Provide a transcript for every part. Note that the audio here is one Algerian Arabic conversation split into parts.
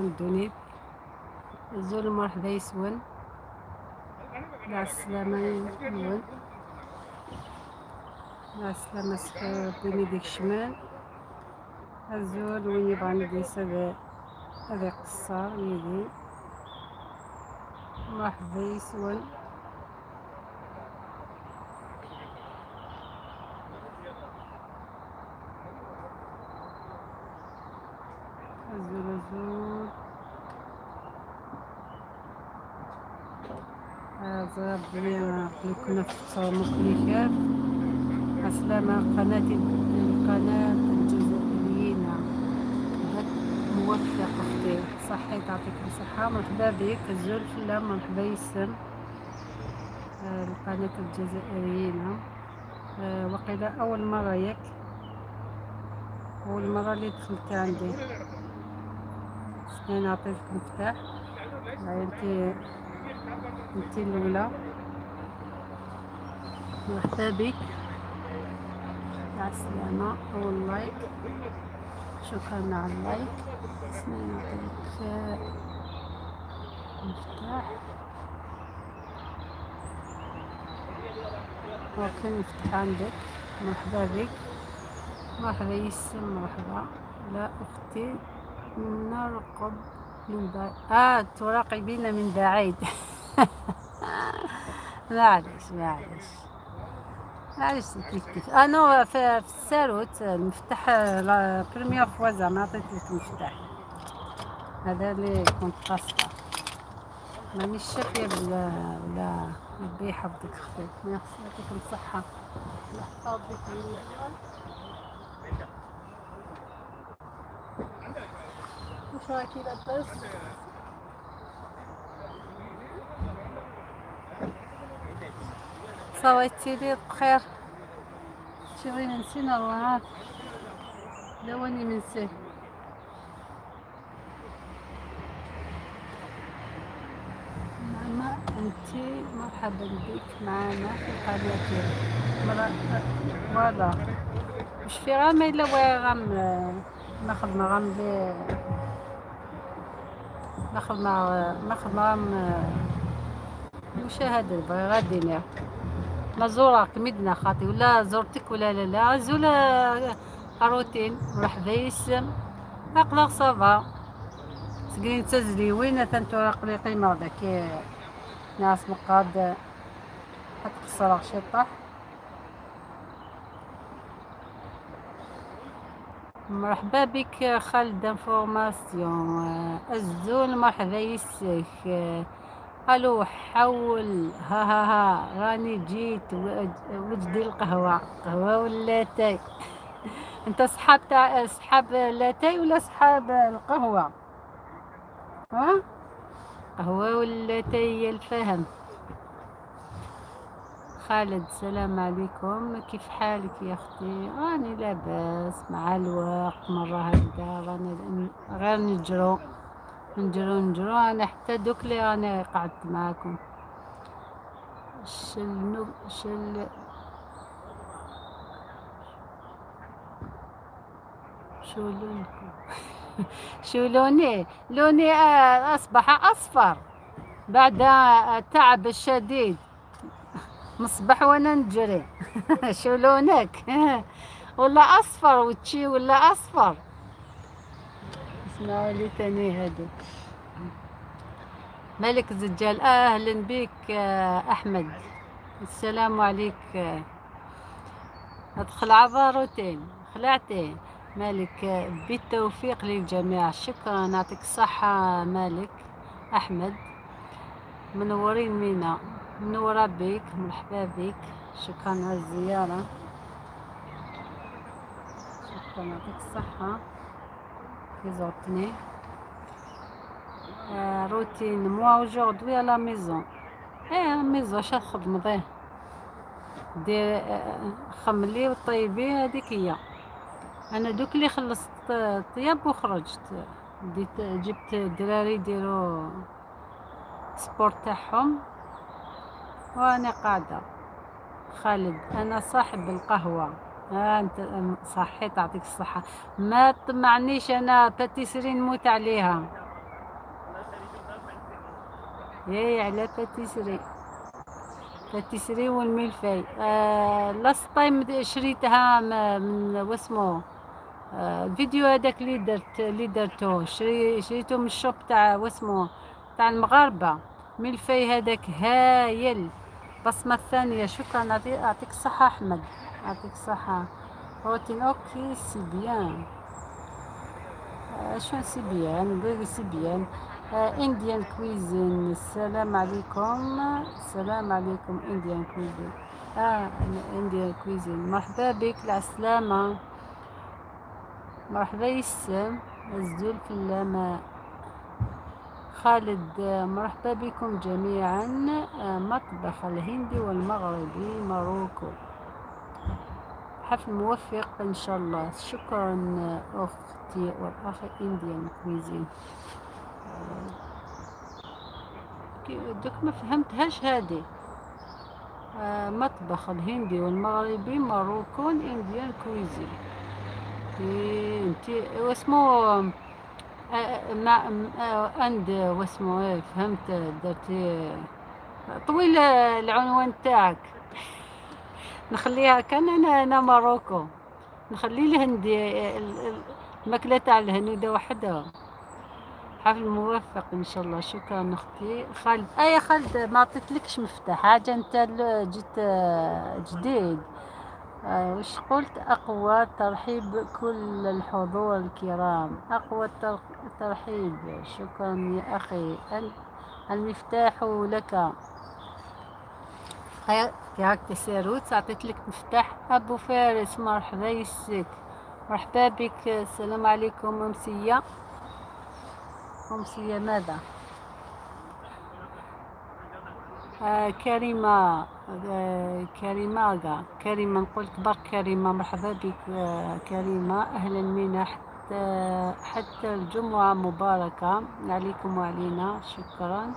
ندونيت زول مرحبا يسون مع السلامة يون مع السلامة بيني ديك الشمال الزول وين يبغى نديس هذا قصار يدي مرحبا يسون. أزول أزول هذا بلي كنا في مكليكات. عسلامة قناة القناة الجزائريين موفق أختي، صحيت يعطيك الصحة. مرحبا بك الزول فلا، مرحبا يسم القناة الجزائريين. وقيل أول مرة ياك، أول مرة اللي دخلت عندي. أنا عطيتك مفتاح، هاي انت الأولى. مرحبا بك، مع السلامة. أول like، شكرا على ال like. استنى نعطيك مفتاح. OK مفتاح عندك. مرحبا بك، مرحبا يسم، مرحبا. لا أختي نرقب من بعيد. تراقبين من بعيد. معليش معليش معليش، كيف كيف. انا في الساروت المفتاح la première fois زعما عطيت لك المفتاح هذا اللي كنت قاصده، مانيش شافيه بلا ولا. ربي يحفظك اختي، ميرسي، يعطيك الصحة. يحفظك. واش راكي لاباس؟ صويتي لي بخير. شوفي نسينا الوهات لوني منسي. ماما انتي مرحبا بك معنا في قناتي. voilà مش في غام الا غام ناخذ ما غام ناخذ ما ناخذ ما مشاهدة. بغي غادي ما زورك مدنا خاطي ولا زرتك ولا لا لا. زولا روتين. مرحبا يسم اقلق ça va سكرين تزلي وين تنتو قليقي مرضى كي ناس مقاد حتقصر شطح. مرحبا بك خالد information الزول، مرحبا يسك. الو حول ها ها ها، راني جيت وجدي القهوة، قهوة ولا تاي؟ انت صحاب تاع صحاب لاتاي ولا صحاب القهوة؟ ها قهوة ولا تاي الفهم. خالد السلام عليكم، كيف حالك يا اختي؟ راني لاباس مع الوقت، مرة هكذا رانا غير نجرو نجرو نجرو. انا حتى دوك اللي راني قعدت معاكم. شل شل شو لونكم؟ شو لوني؟ لوني أصبح أصفر بعد التعب الشديد، مصبح وانا نجري. شو لونك؟ ولا اصفر وتشي ولا اصفر. اسمعوا لي تاني هادو. ملك الزجال اهلا بك. احمد السلام عليك. ادخل عبا روتين خلعتي مالك. بالتوفيق للجميع، شكرا، يعطيك الصحة مالك. احمد منورين مينا، منورة بك، مرحبا بك، شكرا على الزيارة، شكرا، يعطيك الصحة كي زرتني. Routine moi aujourd'hui à la maison. ايه maison اش تخدم دير؟ خملي وطيبي، هذيك هي. انا دوك اللي خلصت الطياب وخرجت، ديت جبت الدراري يديروا sport تاعهم وانا قاعده. خالد انا صاحب القهوه. ها انت صحيت، تعطيك الصحه. ما طمعنيش انا pâtisserie نموت عليها. ايه على pâtisserie، pâtisserie وال mille-feuille. Last time شريتها من واسمو الفيديو هذاك اللي درتو، شريته من ال shop تاع واسمو تاع المغاربة. ميلفاي هذاك هايل. بصمة الثانية، شكرا، يعطيك الصحة أحمد، يعطيك الصحة. روتين، OK، c'est bien. شو c'est bien؟ c'est bien. Indian Cuisine، السلام عليكم، السلام عليكم Indian Cuisine. Indian Cuisine، مرحبا بك، العسلامة، مرحبا يسم الزول في اللماء. خالد، مرحبا بكم جميعا. مطبخ الهندي والمغربي Morocco، حفل موفق إن شاء الله. شكرا أختي والأخ Indian Cuisine. دوك ما فهمتهاش هذه. مطبخ الهندي والمغربي Moroccan Indian Cuisine. إيه انت واسمو مع and واسمو إيه، فهمت، درتي طويل العنوان تاعك. نخليها كان انا Morocco، نخلي الهندي، الماكلة تاع الهنودة وحدها. حفل موفق ان شاء الله، شكرا اختي. خالد، اي خالد، ما عطيتلكش مفتاح حاجه، انت جيت جديد. وش قلت؟ اقوى ترحيب كل الحضور الكرام، اقوى ترحيب، شكرا يا اخي. المفتاح لك ياك تساروت، عطيت لك مفتاح. ابو فارس، مرحبا يسك، مرحبا بك. السلام عليكم. امسيه، أمسية ماذا؟ كريمة، كريمة، كريمة، نقول تبارك كريمة، مرحبا بك كريمة، أهلا مينا. حتى الجمعة مباركة عليكم وعلينا، شكرا.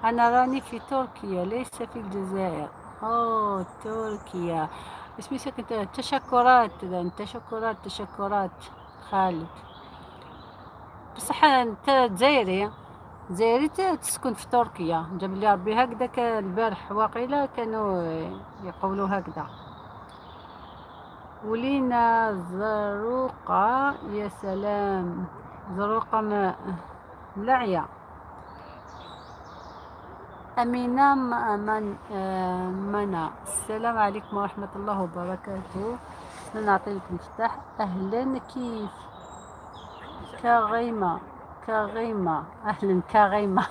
أنا راني في تركيا ليس في الجزائر. أوه، تركيا، اسمي سكنت. تشكرات، تشكرات، تشكرات خالد. بصح انت جزائري، جزائري تسكن في تركيا، جاب لي ربي هكذا. البارح واقيلا كانوا يقولوا هكذا. ولينا زروقة، يا سلام، زروقة ملعية. أمينة من منى، السلام عليكم ورحمة الله وبركاته. نعطي لك مفتاح. أهلا، كيف كغيمة؟ كغيمة، أهلا كغيمة.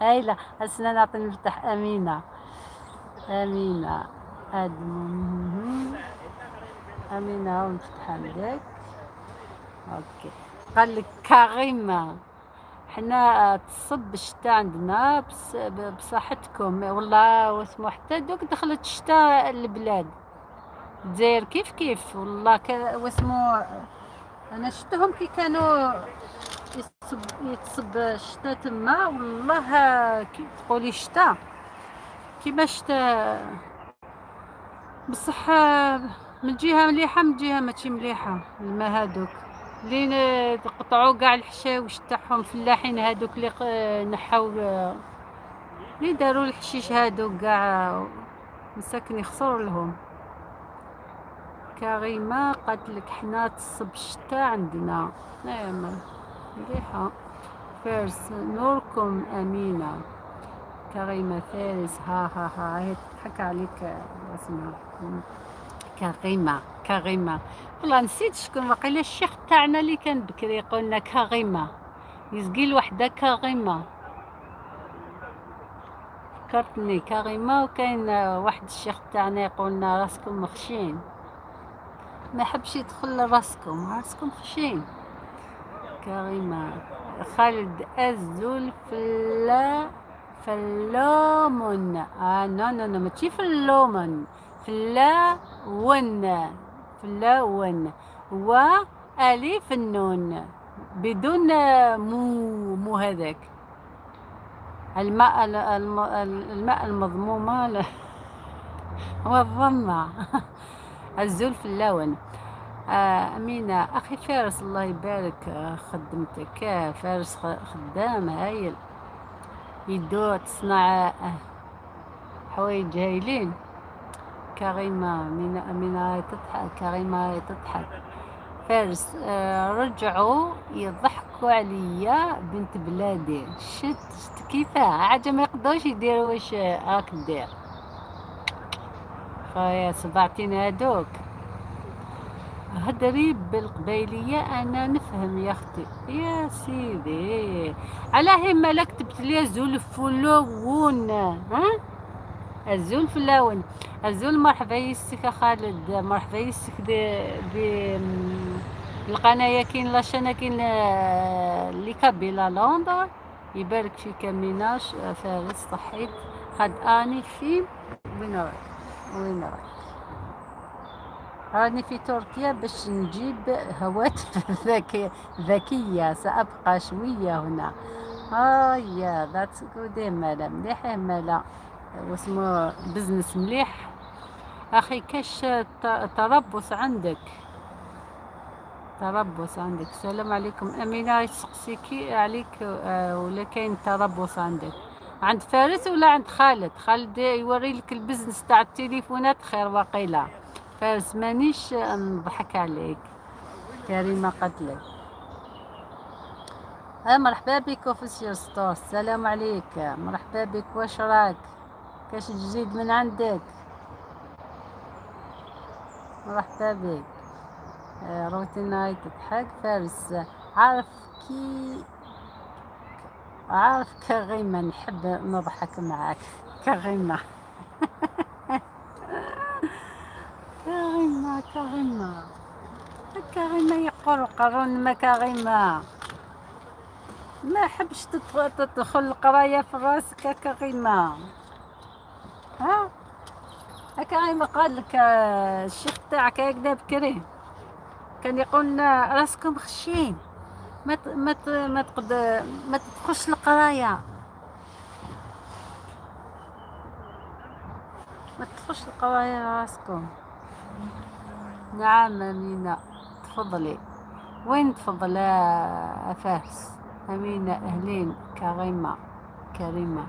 هايلة. هسنا نعطي المفتاح أمينة، أمينة أدم، أمينة المفتاح عندك. OK، قال لك كغيمة، حنا تصب الشتا عندنا، بس بصحتكم والله. واسمو حتى دوك دخلت الشتا البلاد الجزائر كيف كيف والله. واسمو انا شفتهم كي كانوا يتصب الشتا تما، والله كي تقولي شتا كيما شتا. بصح من جهة مليحة، من جهة ماشي مليحة. الماء هادوك اللي قطعوا كاع الحشاوش تاعهم، فلاحين هادوك اللي نحاو، اللي داروا الحشيش هادوك كاع مساكن يخسروا لهم. كريمة قالت لك حنا تصب الشتا عندنا. نعم، مليحة. فارس، نوركم أمينة. كريمة فارس، ها ها ها، هي تضحك عليك. اسمها كريمة، كريمة، والله نسيت شكون، وقيلا الشيخ تاعنا اللي كان بكري يقولنا كريمة، يزقي الوحدة كريمة. فكرتني كريمة. وكاين واحد الشيخ تاعنا يقولنا راسكم مخشين، ما حبش يدخل لراسكم، راسكم خشين. كريمة، خالد الزول فلا فلومن. Non non non، ماشي فلومن، فلاون، فلاون و ألف النون بدون مو مو هذاك. الماء الماء المضمومة هو الضمة. الزلف اللون. أمينة، أخي فارس، الله يبارك، خدمتك. فارس خدام هايل. يدو تصنع حوايج هايلين. كريمة من تضحك، كريمة تضحك. فارس رجعوا يضحكوا عليا بنت بلادي. شت شت كيفاه حاجة ما يقدروش يديروا واش راك دير خويا. صبعتين هادوك. هدري بالقبيلية أنا نفهم يا أختي. يا سيدي على همة لا كتبت لي azul fellawen. ها azul fellawen، azul. مرحبا يسك خالد، مرحبا يسك. دي القناة كاين la chaîne كاين les Kabyles à Londres. يبارك فيك ميناش. فارس صحيت خد اني في وين راك؟ وين راك؟ راني في تركيا باش نجيب هواتف ذكية، سأبقى شوية هنا. yeah، that's good. مالا مليح، مالا واسمو business مليح. اخي كاش تربص عندك؟ تربص عندك؟ السلام عليكم امينه، يسقسيكي عليك ولا كاين تربص عندك عند فارس ولا عند خالد؟ خالد يوري لك ال business تاع التليفونات خير وقيله. فارس مانيش نضحك عليك. كريمه قتلك مرحبا بك official store. السلام عليك، مرحبا بك. واش راك؟ كاش جديد من عندك؟ مرحبا بك. روتينا تضحك. فارس عارف كي عارف كريمة نحب نضحك معاك. كريمة كريمة كريمة كريمة يقر قرون ما كريمة ما حبش تدخل القراية في راسك كريمة. ها كريمة قال لك الشيخ تاعك هكذا بكري كان يقول راسكم خشين، ما تقد ما تدخلش القرايه، ما تدخلش القرايه راسكم. نعم أمينة تفضلي. وين تفضل يا فارس؟ أمينة أهلين. كريمة كريمة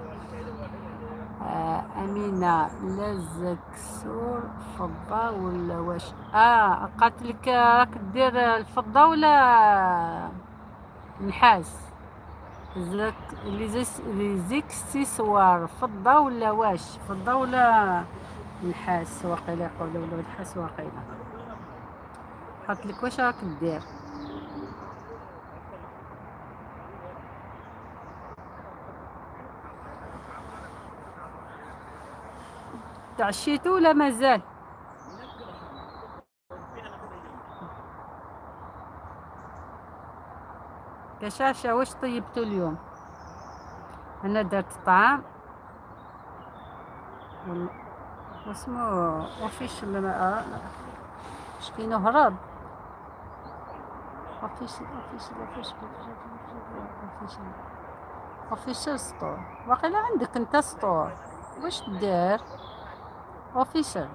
أمينة les accessoires فضة ولا واش؟ قالت لك راك دير الفضة ولا نحاس؟ les accessoires فضة ولا واش؟ فضة ولا نحاس وقيلا يقولوا، ولا نحاس وقيلا. قالت لك واش راك دير؟ تعشيتو ولا مازال؟ كشاشة واش طيبتو اليوم؟ انا درت طعام واسمو official شكينو هرب official official official official official store. واقيلا عندك انت store. واش دير official؟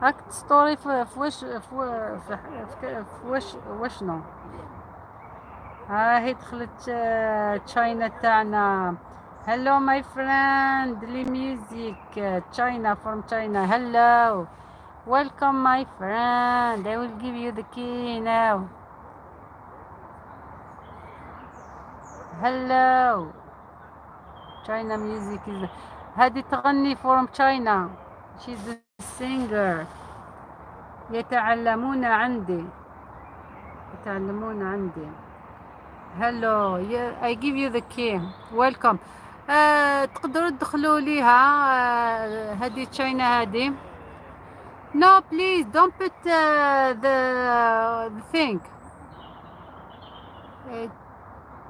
هاك story في واش في واش واشنو؟ ها هي دخلت China تاعنا. hello my friend les music China from China. hello، welcome my friend. I will give you the key now. hello China music is هذه تغني from China. she's a singer. يتعلمون عندي، يتعلمون عندي. hello، I give you the key. welcome. تقدروا تدخلوا ليها هذه China هذه. no please don't put the thing.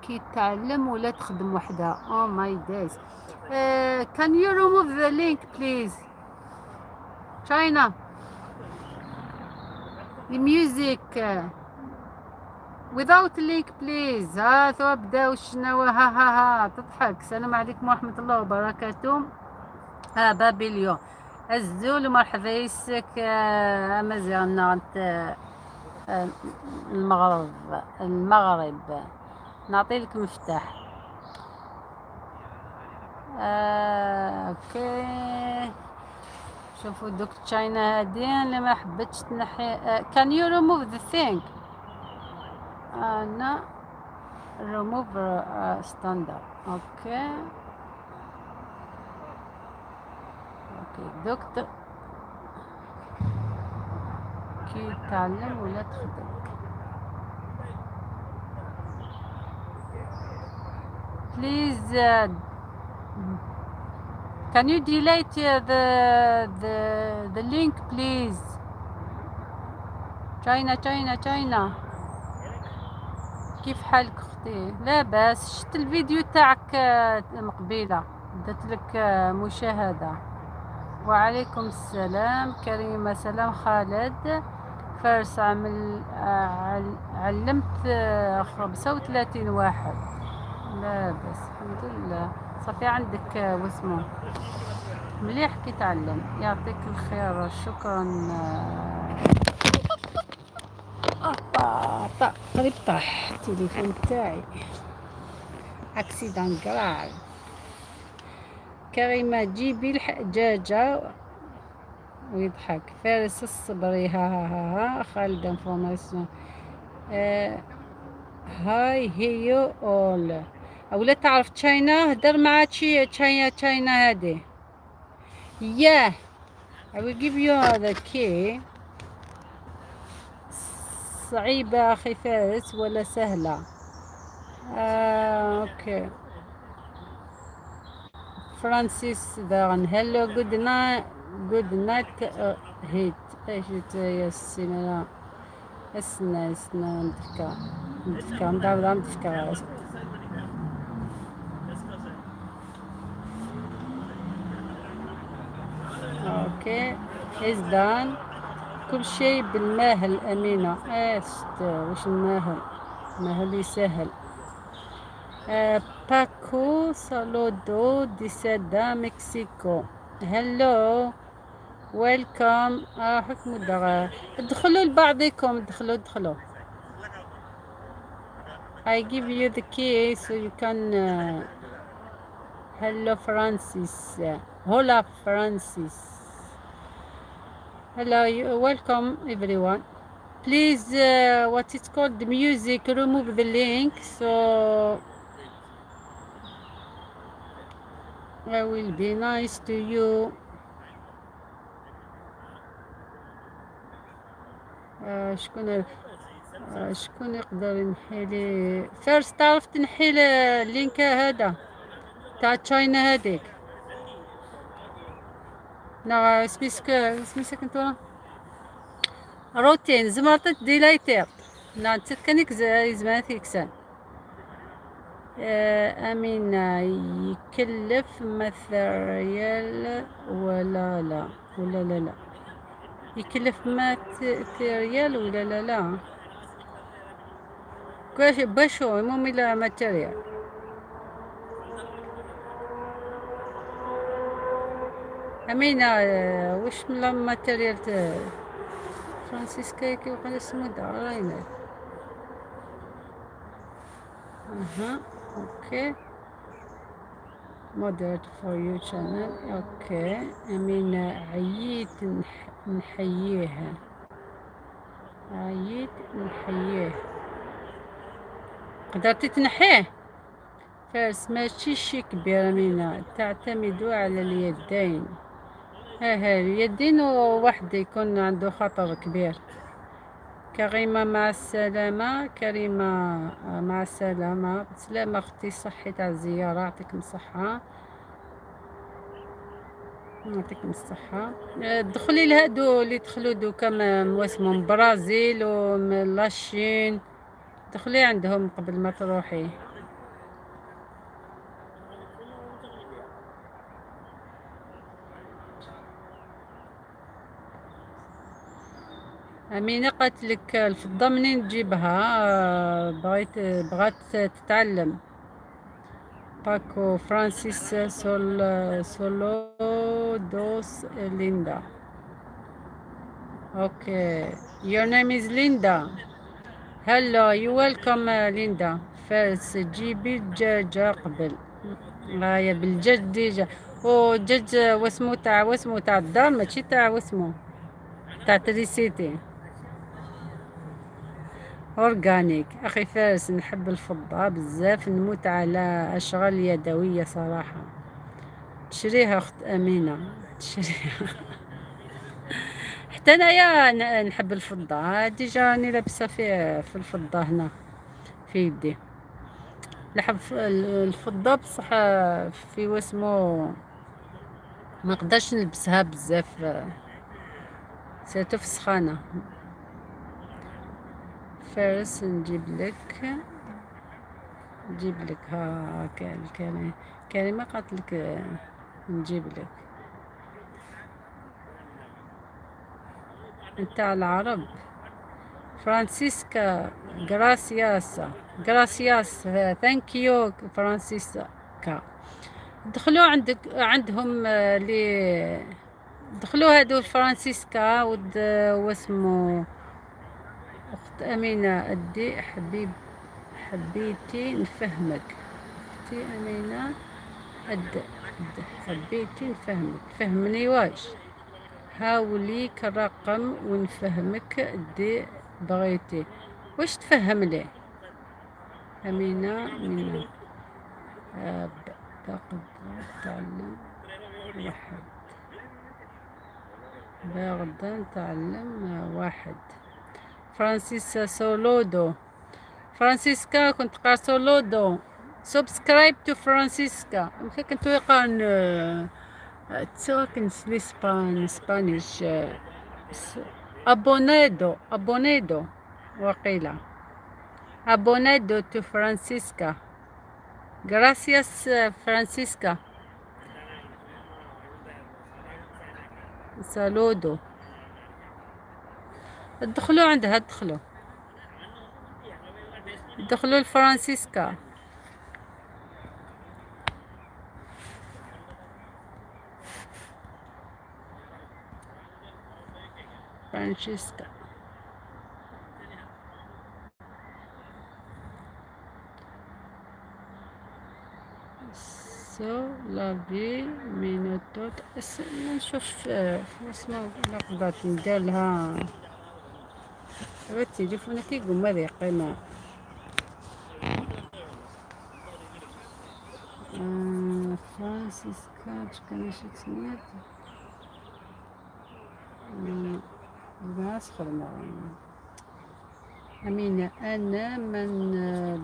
كي تعلم ولا تخدم وحدها. oh my days. can you remove the link please China the music without link please. ها ثو بداو شنو؟ ها ها ها تضحك. السلام عليكم ورحمة الله وبركاته. ها بابليون azul مرحبا يسك. امازيغ المغرب المغرب. نعطي لك مفتاح. Okay، شوفوا دوك تشاينا هادي اللي ما حبتش تنحي. كان يو ريموف ذا ثينغ؟ انا ريموف ستاندرد. Okay، دوك كي تعلم ولا تخدم. Please, can you delete the link, please? China, China, China. كيف حالك اختي؟ لا باس. شفت الفيديو تاعك مقبيله، درت لك مشاهده. وعليكم السلام كريمه. سلام خالد. فارس عمل علمت 35 واحد. لا بس الحمد لله. صافي عندك واسمو مليح كي تعلم. يعطيك الخير، شكرا. أوبا، قريب طاح التليفون تاعي، accident grave. كريمة جيبي الدجاجة ويضحك فارس الصبري. ها ها ها ها. خالد information. Hi هيو اول اولا تعرف تشاينا؟ هدر مع تشاينا، تشاينا هادي. Yeah, I will give you the key. صعيبة أخي فارس ولا سهلة؟ Okay، فرانسيس دارن. Hello, good night, good night. هيت ايش يا السينما؟ استنى استنى، نتفكر نتفكر، نعاود نتفكر. Okay, is done. كل شيء بالماهل أمينة. ايش واش الماهل؟ الماهل يسهل. باكو saludo desde مكسيكو. Hello, welcome. حكم الدغ. ادخلوا لبعضكم، ادخلوا ادخلوا. I give you the key so you can hello Francis. Hola Francis. Hello, you, welcome everyone. Please, what is called the music, remove the link so I will be nice to you. شكون يقدر ينحي لي؟ فارس، تعرف تنحي لي ال link هذا تاع تشاينا هذيك؟ نا سميسك سميسك انتو روتين زمرت ديلايتير نا تكنيك زمان كسان. أمين يكلف matériel ولا لا؟ ولا لا لا يكلف matériel ولا لا؟ لا كواش باشو المهم الى matériel. أمينة واش من la matériel؟ فرانسيسكا كي وقع اسمه راينا. اها، okay, moderate for you channel. Okay امينة، عييت نحييها، عييت نحييه. قدرتي تنحيه فارس؟ ماشي شي كبير امينة، تعتمد على اليدين. ها ها، اليدين وواحد يكون عنده خطر كبير. كريمة مع السلامة. كريمة مع السلامة. بسلامة أختي، صحيت على الزيارة، يعطيكم الصحة، يعطيكم الصحة. دخلي لهادو اللي دخلوا دوكا واسمهم برازيل ومن la Chine، دخلي عندهم قبل ما تروحي. أمينة قالت لك الفضة منين تجيبها؟ بغات تتعلم. باكو فرانسيس سول saludos ليندا. Okay, your name is Linda. Hello, you welcome, Linda. فارس جيبي الدجاجة قبل. هيا بالدجاج déjà، ودجاج واسمو تاع واسمو تاع الدار، ماشي تاع واسمو تاع تريسيتي، organique. اخي فارس، نحب الفضة بزاف، نموت على اشغال يدوية صراحة. تشريها اخت امينة، تشريها. حتى انايا نحب الفضة، déjà راني لابسة في الفضة هنا في يدي. نحب الفضة، بصح في واسمو ما نقدرش نلبسها بزاف، surtout في السخانة. فارس، نجيب لك ها كلمة كلمة قالت لك نجيب لك نتاع العرب. فرانسيسكا، gracias gracias، thank you فرانسيسكا. دخلوا عندك عندهم، لي دخلوا هادو فرانسيسكا ود واسمو اخت امينه ادي حبيب حبيتي نفهمك. اختي امينه أد حبيتي نفهمك، فهمني واش؟ هاوليك الرقم ونفهمك دي بغيتي. واش تفهم لي امينه؟ من تقدر تعلم واحد، بغدا نتعلم واحد. فرانسيس saludo فرانسيسكا، كنت قال saludo. subscribe to فرانسيسكا. يمكن كنت يقان تسوا سلي Spanish abonado abonado وقيلة abonado to فرانسيسكا. gracias فرانسيسكا، saludo. دخلوا عندها، دخلوا دخلوا لفرانسيسكا. فرانسيسكا so la vie minuto. نشوف اسمه قدرت ندير لها التليفون كيقوم ماذا يقيم. فرانسيسكا كان شي تسميات ناس خدمة. أمينة، أنا من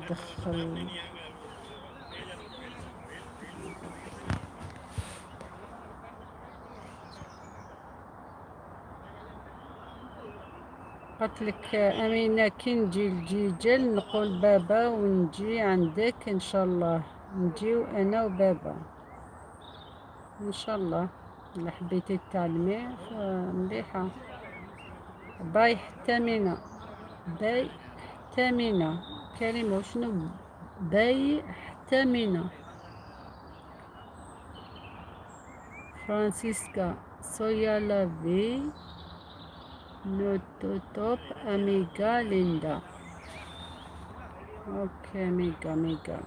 دخل قالت لك أمينة كي نجي لجيجل نقول بابا ونجي عندك إن شاء الله. نجيو أنا وبابا إن شاء الله. إلا حبيتي تعلمي مليحة. bye حتى مينا، bye حتى مينا. كريمة، وشنو bye حتى مينا؟ فرانسيسكا soy la vie top amiga linda. okay amiga amiga.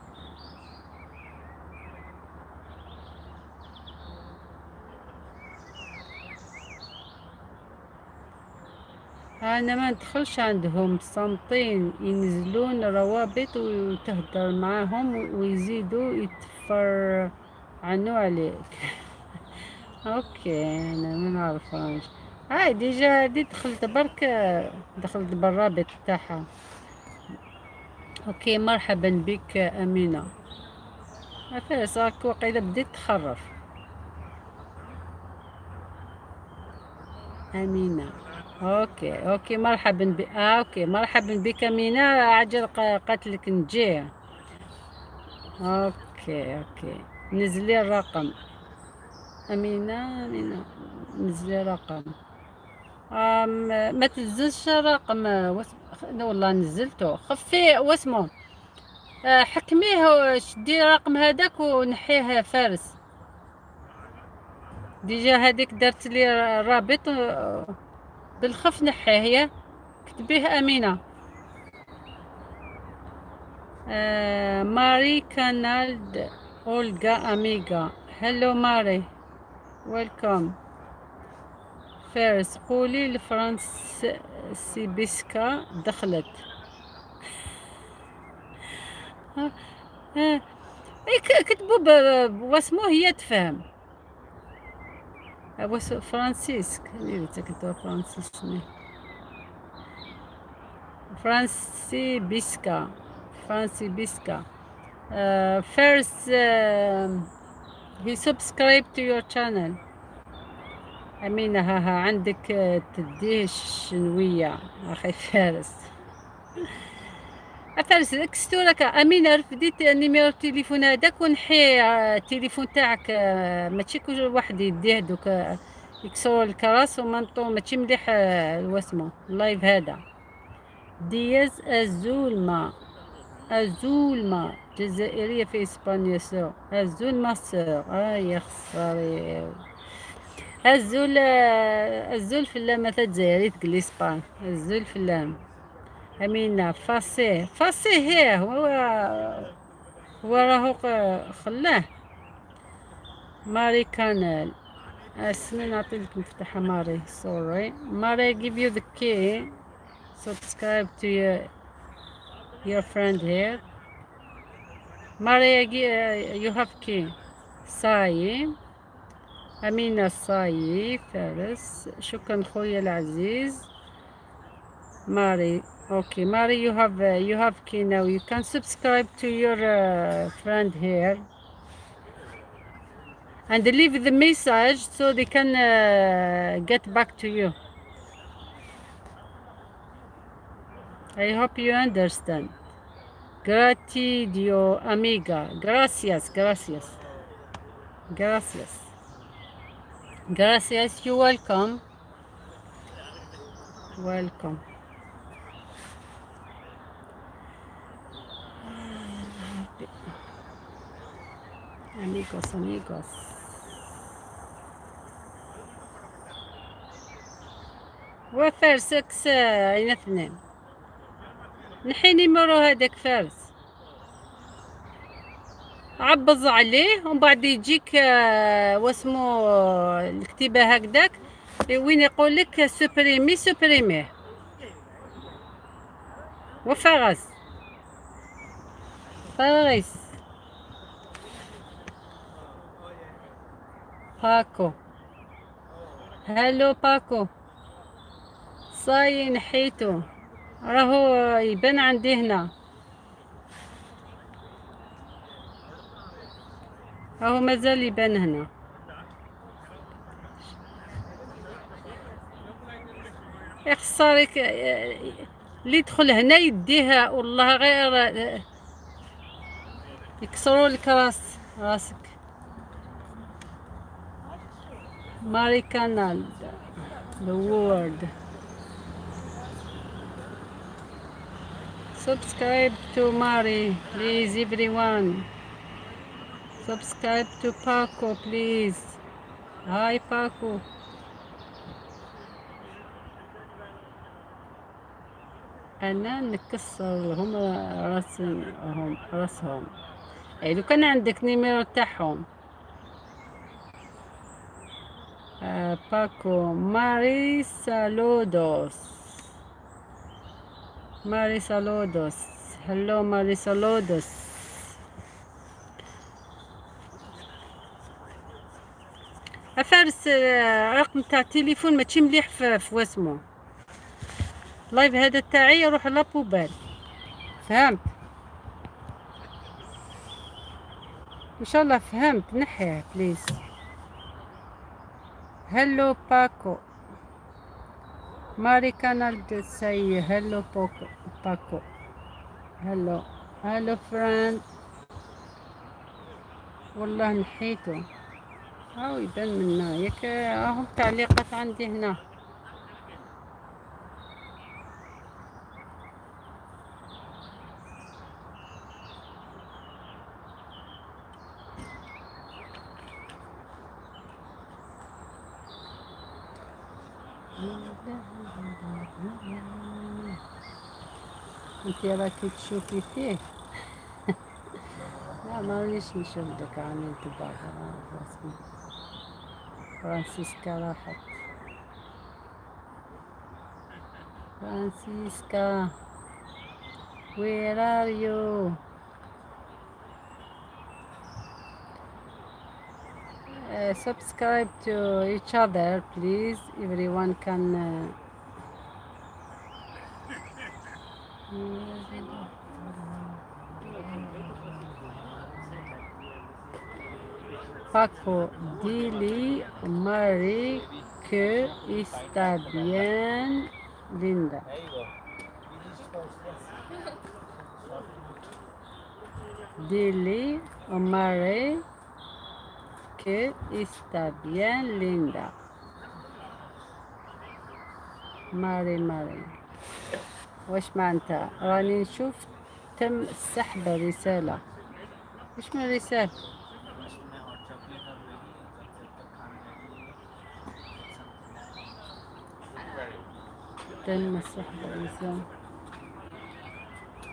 انا ما ندخلش عندهم، صامتين، ينزلون روابط وتهدر معاهم ويزيدوا يتفرعنوا عليك. okay، انا ما نعرفهمش. هاي déjà دي دخلت برك، دخلت بالرابط تاعها. okay، مرحبا بك امينه. فارس، راك وقيله بديت تخرف. امينه، okay okay، مرحبا ب okay، مرحبا بك امينه. عجل قالت لك نجي. okay okay، نزلي الرقم امينه. امينه، نزلي رقم. ما تنزلش رقم والله نزلته خفي واسمه. حكمية، شدي رقم هذاك ونحيه فارس. déjà هذيك درت لي الرابط بالخف، نحيه هي كتبيه امينه. ماري كانالد Olga amiga. Hello Mari. Welcome. فارس قولي لفرانسيسكا دخلت. إيه، كتبوا واسمو هي تفهم. فرانسيسك اللي كتبوا فرانسيس فرانسي بيسكا فرانسي بيسكا. فارس he subscribe to your channel. أمينة ها ها عندك تديه الشنوية أخي فارس. فارس كستورك أمينة رفديت numéro التليفون هذاك ونحي التليفون تاعك، ماشي كل واحد يديه دوك يكسروا الكراس ومانطو ماشي مليح واسمو ال live هذا. دياز الزولما الزولما جزائرية في إسبانيا sœur الزولما sœur. يا خساري الزول الزول في اللام تجزائري تقول إسبان الزول في اللام. أمينة فاسيه فاسيه هي هو هو راهو خلاه. ماري كانال اسمي نعطي لك مفتاح ماري. sorry ماري give you the key. Subscribe to your friend here. ماري you have key. صاي أمينة صاي فارس شكرا خويا العزيز. ماري okay ماري you have key now. You can subscribe to your friend here and leave the message so they can get back to you. I hope you understand. Gratidio amiga. Gracias, gracias. Gracias. Gracias, you welcome. Welcome. Amigos, amigos. وفارس اكس عين اثنين نحي numéro هذاك فارس عبز عليه ومن بعد يجيك واسمو الكتيبة هكذاك وين يقول لك supprimer supprimer وفارس فارس باكو. hello باكو صاي نحيتو راهو يبان عندي هنا راهو مازال يبان هنا. يا خسارك اللي يدخل هنا يديها والله غير يكسروا لك راسك. ماري كانال the world. Subscribe to Mari, please, everyone. Subscribe to Paco, please. Hi, Paco. أنا نكسر لهم راسهم. أي لو كان عندك numéro تاعهم. باكو ماري saludos. ماري saludos. Hello ماري saludos. فارس رقم تاع التليفون ماشي مليح في واسمو live هذا تاعي يروح la poubelle. فهمت ان شاء الله فهمت. نحيه please. Hello باكو ماري كانال say hello باكو باكو hello hello friend. والله نحيته هاو يبان منا ياك راهم تعليقات عندي هنا. انت راكي تشوفي فيه. لا، مانيش نشوف دوك، راني نتبع الرسمي. فرانسيسكا راحت. فرانسيسكا، where are you? Subscribe to each other, please. Everyone can. Paco, dile Marie que está bien linda. There you go. You just first, yes. Dile Marie que está bien linda. ماري، ماري، واش معناتها؟ راني نشوف تم سحب رسالة. واش من رسالة؟ मैं hot chocolate और वही जब तक खाना ready something. تم سحب الرسالة.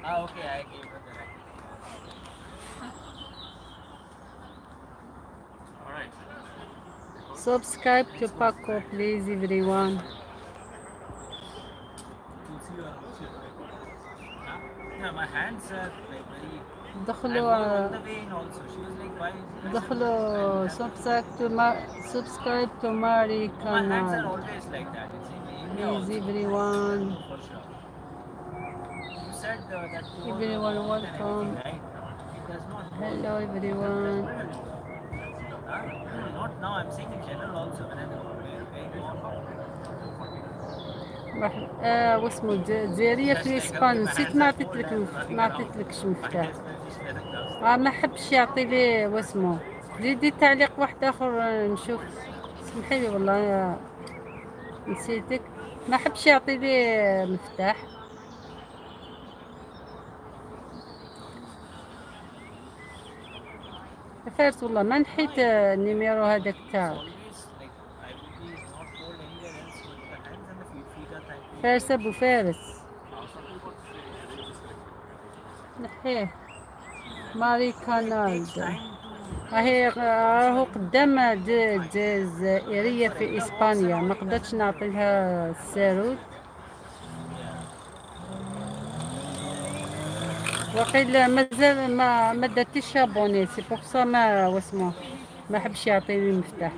Ah, okay, I gave her the right. All right. Subscribe to Paco, please, everyone. Tulsi or Huh? Yeah, my hands are like very. I دخلوا was on the vein also. She was like, why? Is دخلوا subscribe to Mari My hands are Canal. Always like that. It's in India Please, also. everyone. For sure. You said that cold Everyone, and welcome. everything, right? It does not work. Hello, everyone. Huh? No, not now. I'm saying in general also. When I'm very, very warm. مرحبا. آه، واسمو جزائرية في الإسبان. نسيت ما عطيتلكش مفتاح. آه، ما حبش يعطي لي. واسمو زيدي تعليق واحد اخر. نشوف. سمحي لي، والله نسيتك. ما حبش يعطي لي مفتاح. فارس، والله ما نحيت ال numéro هذاك تاعك. Always like I will be not cold anywhere else but the hands and the feet. Feet are thankfully. فارس، ابو فارس، نحيه. ماري It takes كانالد time to راهي راهو قدام جزائرية في إسبانيا، ما قدرتش نعطي لها الساروت. وقيل مازال ما درتيش abonner, c'est pour ça ما واسمو ما حبش يعطيني المفتاح.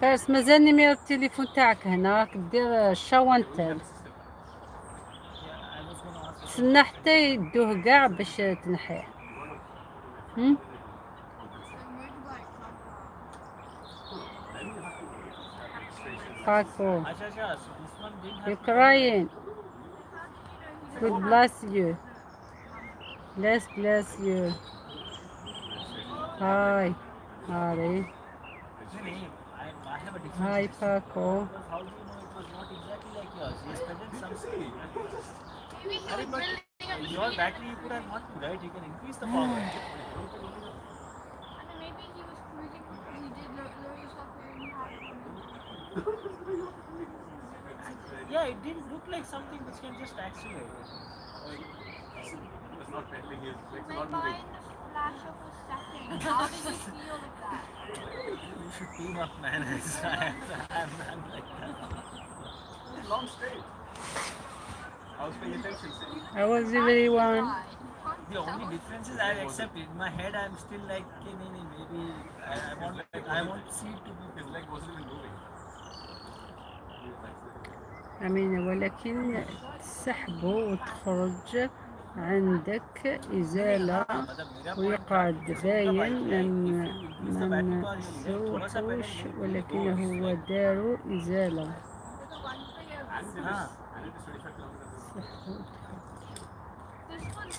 فارس، مازال numéro التليفون تاعك هنا، راك دير شاوانتل. Yeah, I was gonna ask. تسنى حتى يدوه كاع باش تنحيه. هم؟ Paco, Acha, acha, so this one didn't have you're crying. God bless you. Bless, bless you. Hi, Mari. No, no, I have a different Hi, list. Paco. Because how do you know it was not exactly like yours? Yesterday some Maybe he Arey, was but building a your machine. Battery you could have not, right? You can increase the power. I mean, maybe he was cruising because he did lower yourself and he had one. Yeah, it didn't look like something which can just accelerate. He was not pedaling, his legs were Went not by moving. in the flash of a second. How did you feel like that? You should team up, man. I'm like that. Long straight. I was paying attention, see? How was everyone? Why? You can't The only tell. Difference is I accept it. In my head, I'm still like, okay, no, no, maybe I want to see it to be His leg wasn't even moving. He was like, أمين، ولكن تسحبه وتخرج عندك إزالة ويقعد باين ما مسوحوش، ولكن هو داروا إزالة. And it is, and it is 25 kilometers. سحبه وتخرج This one,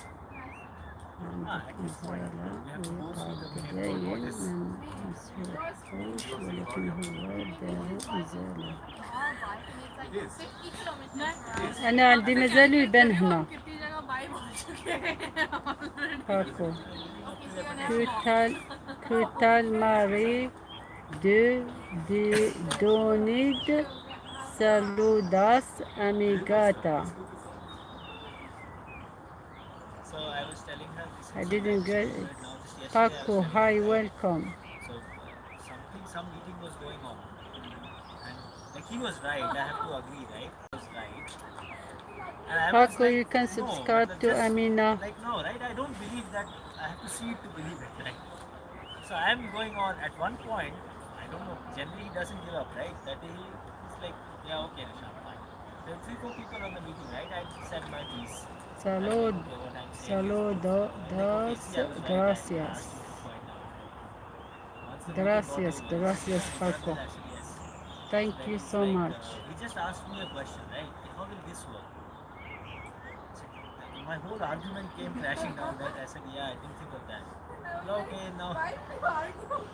عندك إزالة ويقعد باين ما مسوحوش، ولكن هو داروا إزالة. All bike and it's like It is. 50 kilometers per hour. أنا عندي مازالو يبان هنا. कितनी जगह बाय बोल चुके हैं already. Paco. Okay, see you next. Que tal Marie de de donde Saludos, amigata. So I was telling her this I didn't get right now, just yesterday I was Paco, telling her, hi, right? welcome. So something, some meeting was going on, and like he was right. I have to agree, right? He was right. And I was Paco, like, you can no, subscribe but to just, Amina. Like no, right? I don't believe that. I have to see it to believe it, right? So I'm going on. At one point, I don't know. Generally, he doesn't give up, right? That day he's like, yeah, okay, Nishant, fine. There were three, four people on the meeting, right? I said my piece. Salud, Okay, what I'm saying is- saludos, I'm like, okay, see, I was right. I gracias. asked you to point out. Once the meeting got Gracias, over, gracias, he Paco. said, yes. Thank Like, you it's so like, much. He just asked me a question, right? How will this work? So, my whole argument came crashing down, right? I said, yeah, I didn't think of that. Okay, now. Why do you argue?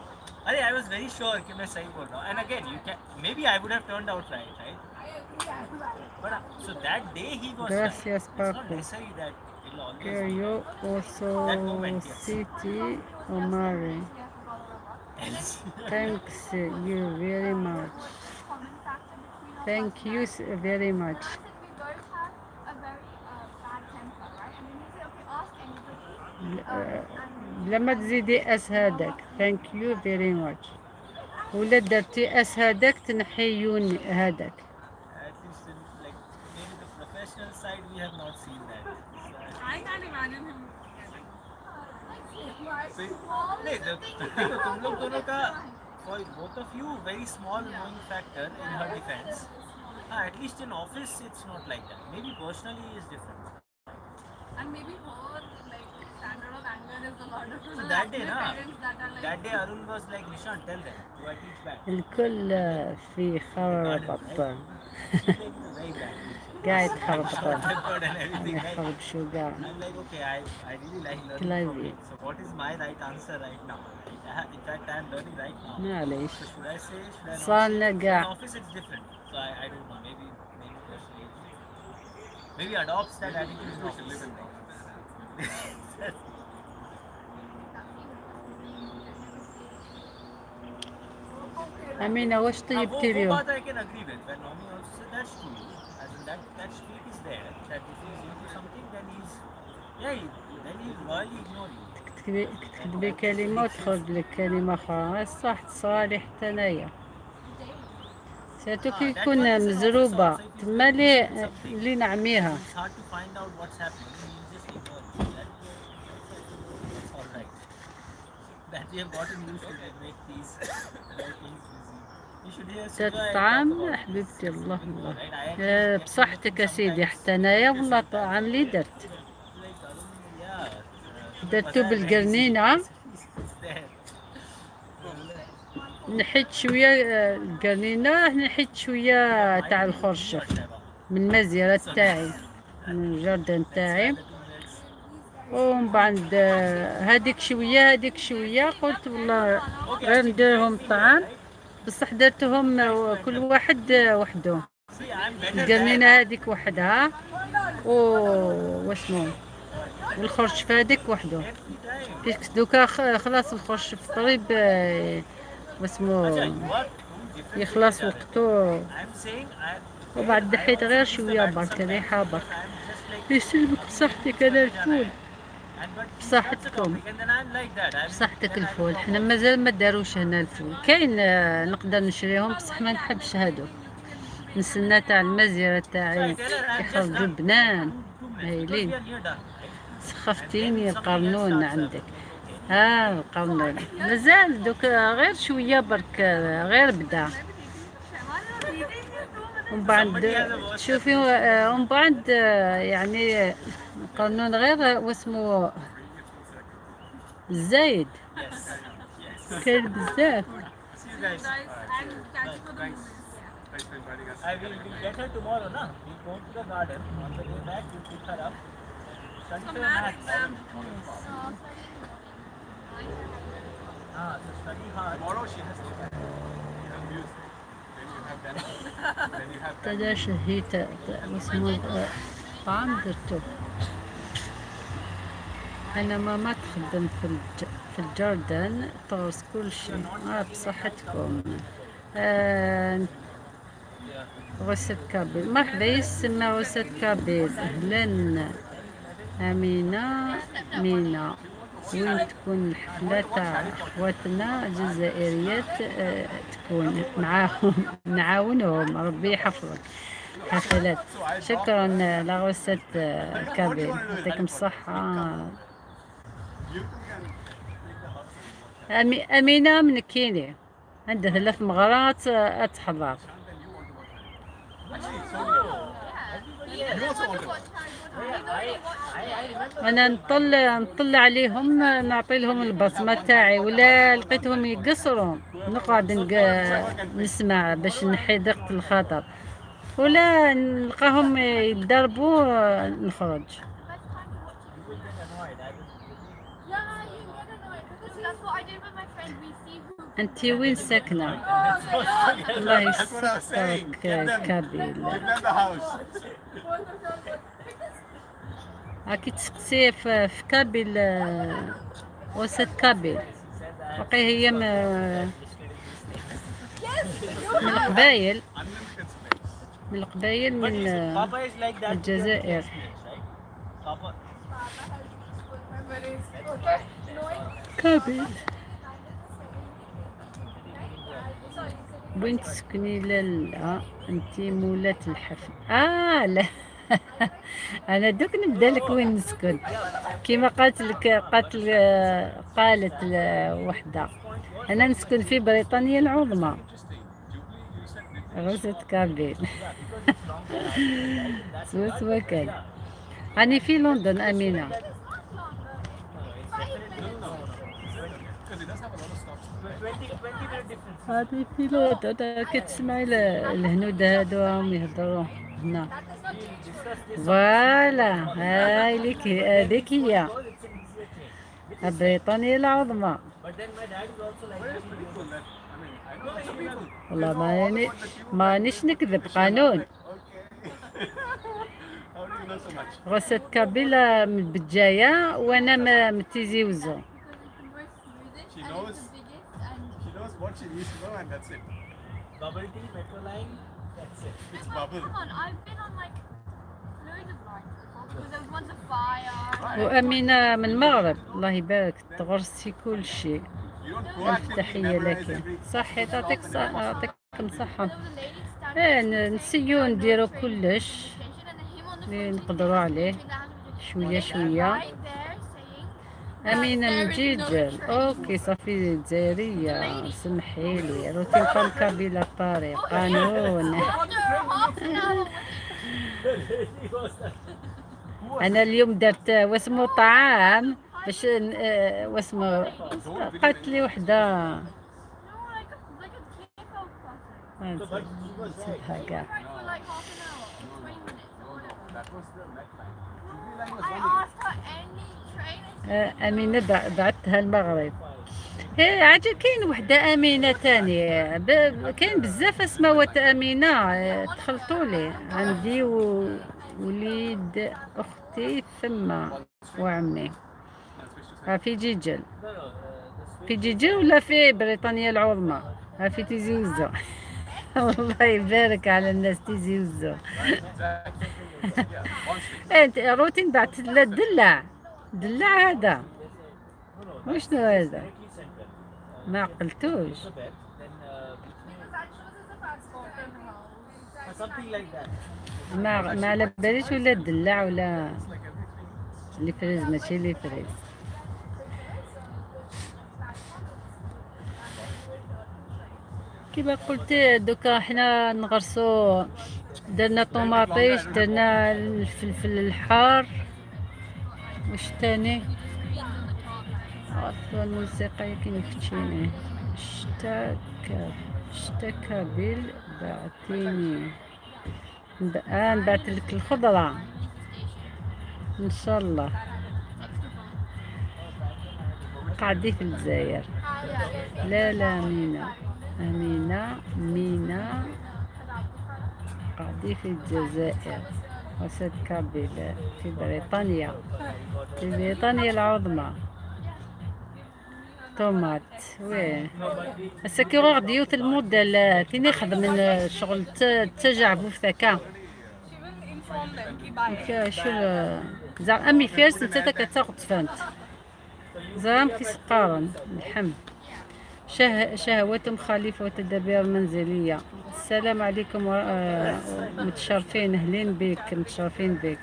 Arey, I was very sure कि मैं सही बोल रहा हूँ. And again, you can maybe I would have turned out right, right? I agree, I'm right. But so that day he was Gracias, right. It's not Paco. necessary that it'll always be right. Yo That moment, also yes. City Omari. Else. Thanks you very much. Common factor between our Thank you very much. I said we both have a very bad temper, right? And then he said, okay, ask anybody. لما تزيدي s هذاك thank you very much ولا درتي s هذاك تنحي يون هذاك. At least in like maybe the professional side we have not seen that. So, I can't imagine him getting. See, नहीं देखो तुम लोग दोनों का for both of you very small knowing factor in her defense. Ah, at least in office it's not like that. Maybe personally is different. And maybe her like standard of anger is a lot different. So than that day, my na, parents that are like that day Arun was like, Nishant, tell them, do I teach back? الكل في خربط. She's like a very bad teacher. قاعد خربط. Short-tempered and everything, right? يخرب شو قاعد. I'm like, okay, I really like learning from Lively. him. So what is my right answer right now? In fact, I'm learning right now. معليش. So should I say, should I not صار say? لنا In قاع. office it's different. So I don't know. Maybe personally it's different. Maybe adopts that attitude in We should office. live in the office. That's- أمينة واش हाँ, طيبتي वो اليوم؟ बात I can agree with. When Naomi also said that's true. As in that streak is there. That if he's into something, then he's yeah, then he'll royally ignore you. تكتبي كلمة وتخرج لك كلمة أخرى صح تصرالي حتى أنايا surtout كي يكون مزروبة تما اللي اللي نعميها. It's hard to find out what's happening. He'll just ignore you. That's all right. That we have gotten used to it, make these make things busy. You should hear Sudha and talk الطعام about this. حبيبتي الله الله. Right? I actually آه، kept بصحتك looking يا سيدي sometimes. حتى انايا والله طعام اللي درت Like Arun, yeah. درتو بالقرنينة. It's there. نحيت شوية آه، القرنينة نحيت شوية تاع الخرشف من المزيرة تاعي من ال jardin تاعي ومن بعد آه، هذيك شوية هذيك شوية قلت والله غير نديرهم طعام بصح درتهم آه، كل واحد آه، وحده. See, I'm better than القرنينة هذيك وحدها و واسمو والخرشف هذيك وحده every time. parce que دوكا خلاص الخرشف قريب آه، واسمو Acha, you are two different يخلص people. وقته I'm saying I وبعد دحيت غير شوية برك ريحة برك. يسلمك بصحتك أنا الفول. بصحتكم. بصحتك الفول حنا مازال ما داروش هنا الفول كاين آه، نقدر نشريهم بصح ما نحبش هادو نسنى تاع المزيرة تاعي يخرجوا بنان هايلين. سخفتيني القرنون عندك ها القرنون مازال دوك غير شوية برك آه، غير بدا ومن بعد شوفي آه، ومن بعد آه، يعني القرنون غير واسمو الزايد كاين بزاف. See you guys. guys and catch you for the Thanks. movies. Thanks for inviting us. I will we'll get her tomorrow, na? We'll go to the garden. On the way back, we'll pick her up. Study So for your math maths. exam. Ah, so study hard. Tomorrow she has no time. You have music. Then you have dance. Then you have تلاش هي واسمو آه، طعام درتو انا ماما تخدم في ال jardin تغرس كل شيء اه بصحتكم آه. Yeah. Recette kabyle. مرحبا يسمى recette kabyle. اهلا امينه مينا وين تكون الحفله تاع اخواتنا الجزائريات آه، تكون معاهم نعاونهم ربي يحفظك حفلات. شكرا la recette kabyle يعطيكم الصحة. You two can أمينة من كيني عندها ثلاث مغارات آه، تحضر. Then you want to watch Harry. Actually, so do you. Yeah. You also want to watch. I remember. انا نطل عليهم نعطي لهم البصمه تاعي ولا لقيتهم يقصروا نقعد نسمع باش نحي ضيقة الخاطر ولا نلقاهم يضربوا نخرج. Best time to watch it. You will get annoyed. I will. Yeah, you get annoyed because that's what I did with my friend. We see who. انت وين ساكنه؟ Oh my God. الله That's what I was saying. يسترك Give them, kabyle. give them the house. Because راكي تسقسي في kabyle آه، recette kabyle باقي هي من القبايل. Unlimited space. من القبايل But من listen, آه، Papa is like that. الجزائر. Right? Papa. Papa has peaceful memories. Okay. Knowing kabyle. sorry. وين تسكني؟ لا لا انت مولات الحفل اه لا انا دوك نبدا لك وين نسكن كيما قالت لك قالت وحده انا نسكن في بريطانيا العظمى. Interesting. Jubilee, you said Nitish. recette kabyle سوا كان راني في لندن امينه. It's not longer. 5 minutes. Because it does have a lot of stops. 20 minute difference. هذه في لندن كتسمعي الهنود هادو راهم يهضروا هنا. That does not change. Discuss this. Voilà هاي لك هذيك هي It's an easier change. بريطانيا العظمى. But then my dad is also like But that. it's pretty cool that, I mean, I know lots of people. والله They know ما all يعني about the tube. مانيش نكذب قانون. Okay. How do you know so much? Recette kabyle من بجاية وانا من تيزي وزو. Because it's more Swedish She and knows. it's the biggest and She knows what she needs to know and that's it. Bubble tea, metro line, that's it. It's Come on, bubble. Come on, I've been on like loads of lines before because there was once a fire. وأمينة من المغرب الله يبارك تغرسي كل شيء. You don't ألف proactively تحية memorize لك every صحي تعطيك يعطيكم صحة. There was a lady standing ايه next to the نسيو train, نديرو no train كلش station, and then him on the اللي phone نقدروا عليه saying that شوية شوية. right there saying أمينة من جيجل OK صافي الجزائرية سمحي لي routine femme kabyle Paris قانون. After half an hour He was that. أنا اليوم درت واسمو طعام باش آه، واسمو قالت لي وحدة No, like a K-pop concert. So, but he was right. نسيتها كاع. Right for like half an hour, or 20 minutes, No, or no, whatever. that was the Met line. Jubilee line was I one way. asked her any train and she آه، أمينة بعثتها المغرب هي عجب كاين وحدة أمينة تانية كاين بزاف اسماوات أمينة آه، تخلطوا لي عندي وليد أختي ثم وعمي I'll switch to ها في جيجل. No, no, the switch. في جيجل ولا في بريطانيا العظمى ها في تيزي وزو الله يبارك على الناس تيزي وزو. Exactly. Yeah, Bond Street. انت روتين بعثت لا دلع دلع هذا No, no, وشنو هذا؟ directly central. ما عقلتوش. Elizabeth, then Because that shows us a passport and house. something like that. ما على باليش ولا دلع ولا It's like every 3 minutes. les fraises ماشي les fraises. كما قلت دوكا حنا نغرسو درنا طوماطيش درنا الفلفل الحار واش تاني عرفتوا الموسيقى كي نختشيني شتا kabyle بعتيني آه نبعث لك الخضرة ان شاء الله قعدي في الجزائر. لا لا أمينة أمينة مينا قعدي في الجزائر recette kabyle في بريطانيا في بريطانيا العظمى. tomate oui. هسا غير ديوت الموديل تيني خدم شغل تجعبو في ذاكا. She will inform them ki bye. شو زعما امي فارس انت كتاخد فانت زعما كيسقارن الحم. شهوات خليفة وتدابير منزلية. السلام عليكم متشرفين، اهلين بك، متشرفين بك.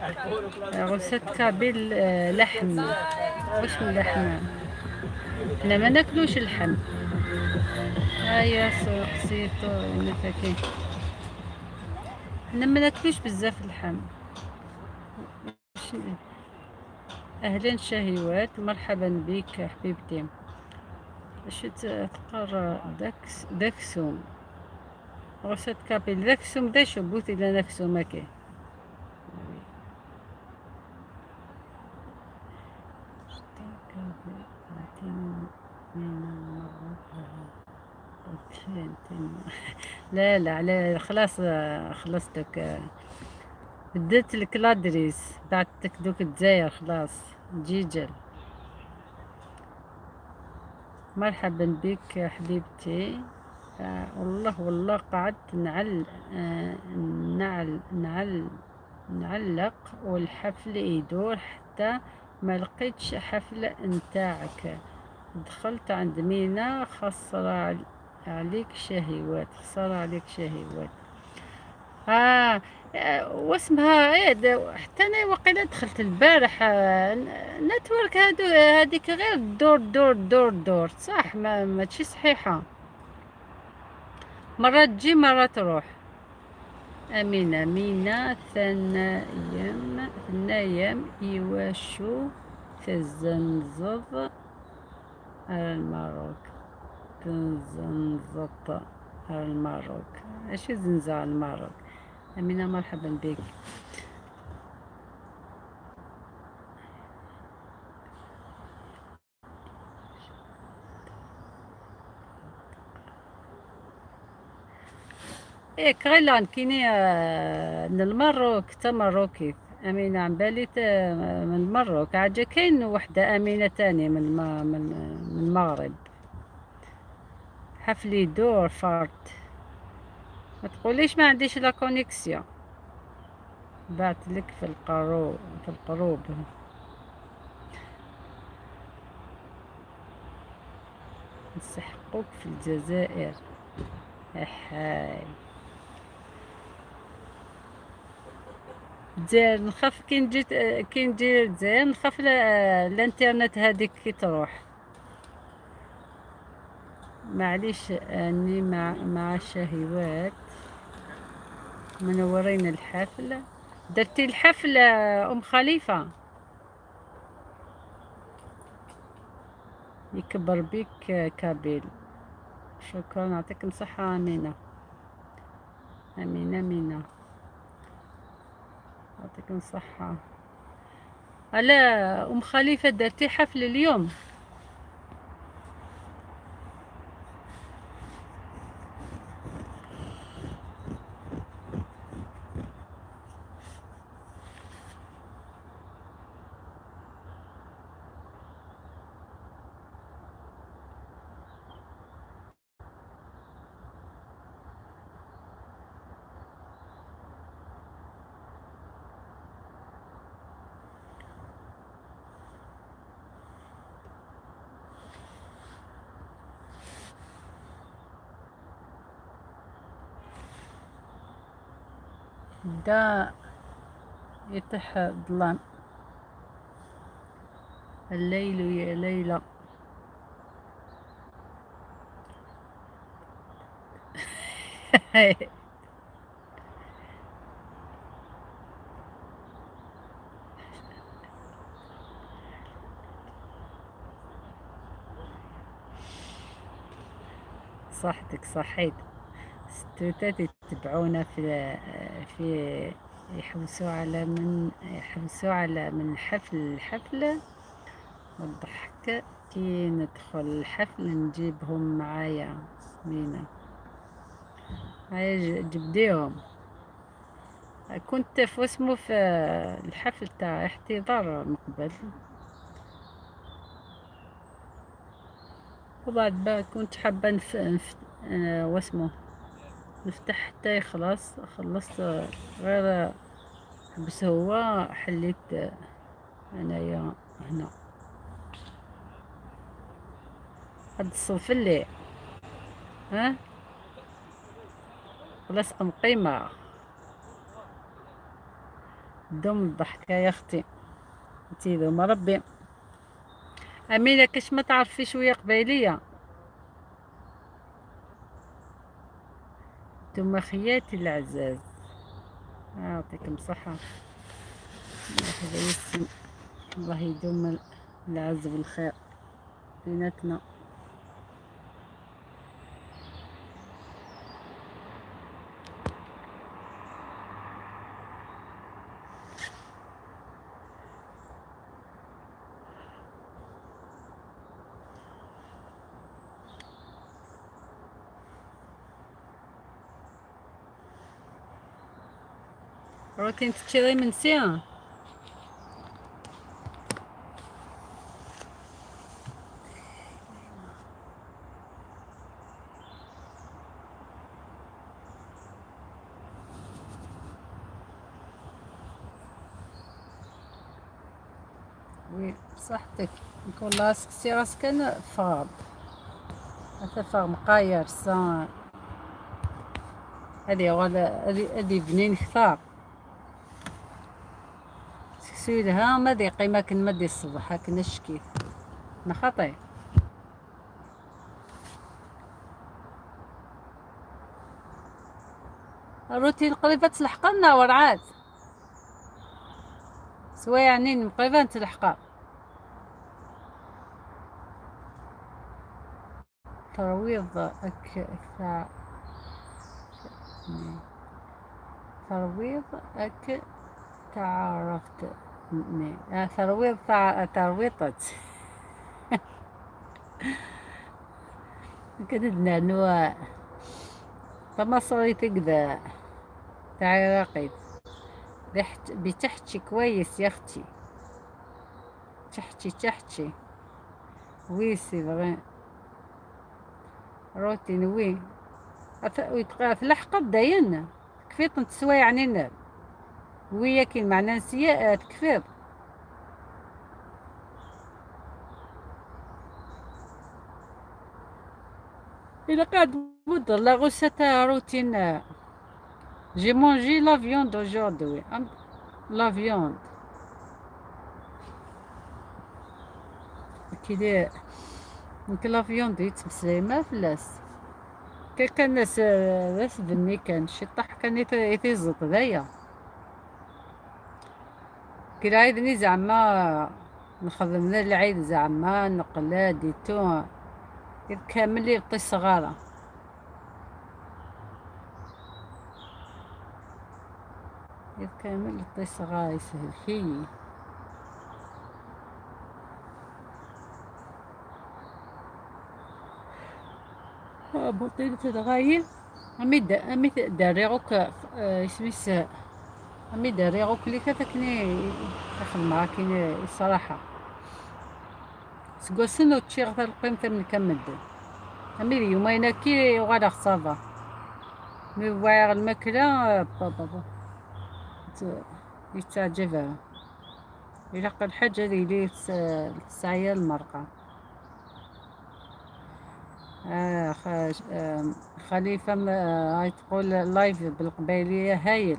At 4 o'clock, recette kabyle، لحم. واش من لحم؟ حنا ما ناكلوش اللحم. هيا سقسيتو نفاكين. حنا ما ناكلوش بزاف اللحم. اهلا شهيوات، مرحبا بك حبيبتي. اش تقرا؟ داكس داكسوم recette kabyle داكسوم داشو بوتي لا داكسوم اكي. لا لا على خلاص، خلصتك، بدلت لك l'adresse، بعثتك دوك الجزائر خلاص جيجل. مرحبا بك حبيبتي. والله والله قعدت نعل نعل نعل نعلق والحفل يدور حتى ما لقيتش حفلة نتاعك. دخلت عند مينا، خسر عليك شهيوات، خسر عليك شهيوات. واسمها ايه حتى انا وقيلا دخلت البارح، network هادو هذيك غير دور دور دور دور صح، ما ماشي صحيحة، مرة تجي مرة تروح. أمينة مينا ثنايم ثنايم يواشو تزنزض على الماروك، تزنزط على الماروك. اش زنزة على الماروك؟ أمينة مرحبا بك. إيه كريلان كيني، من المروك، تا مروكي أمينة عم بالي من المروك. عاد كاين وحدة أمينة تاني من المغرب. حفل يدور فرد، ما تقوليش ما عنديش la connexion. بعت لك في ال groupe. نسحقوك في الجزائر. احاي الجزائر نخاف كي نجي الجزائر نخاف الانترنت هذيك كي تروح. معليش اني مع الشهيوات. منورين الحفل. درتي الحفل ام خليفة؟ يكبر بك كابيل. شكرا، يعطيكم صحة. أمينة أمينة أمينة يعطيكم صحة. على أم خليفة درتي حفل اليوم؟ بدا يطيح الظلام. الليل يا ليلى. صحتك صحيت. ستوتات يتبعونا في يحوسوا على من حفل لحفل. والضحك كي ندخل الحفل نجيبهم معايا. مينا هيا جبديهم. كنت في اسمه في الحفل تاع احتضار من قبل. وبعد بقى كنت حابة واسمه نفتح حتى يخلص. خلصت غير بس هو حليت انايا هنا هاد الصوف اللي ها خلاص قمقيمة دوم الضحكة يا اختي انتي ذو ربي. امينة كاش ما تعرفي شوية قبيلية؟ انتم خياتي العزاز، يعطيكم صحة. الله يسلم، الله يدوم العز والخير بيناتنا. روتين تشري من سيان. oui بصحتك. نكون راسك سي راسك انا فاض هذا فاغ مقاير سان هذه غالا هذه بنين كثار سكسولها ما دي قيمة كن ما دي الصبح هاك نشكي نخطي. الروتين قريبة تلحق لنا ورعات سوايع نين قريبة تلحقها. ترويض أك ثا ترويض أك تعرفت ترويض ترويطت كددنا نوع فما صريت كذا تاع عراقي بتحكي كويس يا اختي، تحكي تحكي oui c'est vrai روتين oui تلحق داين كفيت نتسوى يعني ويا كاين معنا نسيا تكفيض. إلا قاعد بدر la recette روتين. J'ai mangé la viande aujourd'hui. La viande. كي la viande يتمسلاي ما فلاس كي كان ناس ناس بني كان شي طح كان يتيزط ذايا كي العيد زعما نخدم ذا العيد زعما نقلاد تو كامل يبطي صغارة. كامل يبطي صغارة يسهل كي بطيلة الغاية أمي داري غوك اسميس أمي داري غوك اللي كتكني يخدم كاين الصراحة سكوسن وتشي غتا القيمة من كمد أمي اليومين كي وغادا خصابة مي واعر الماكلة با با با يتعجبها إلا قال حاجة اللي تسعيا المرقة. خليفة هاي تقول live بالقبيلية هايل.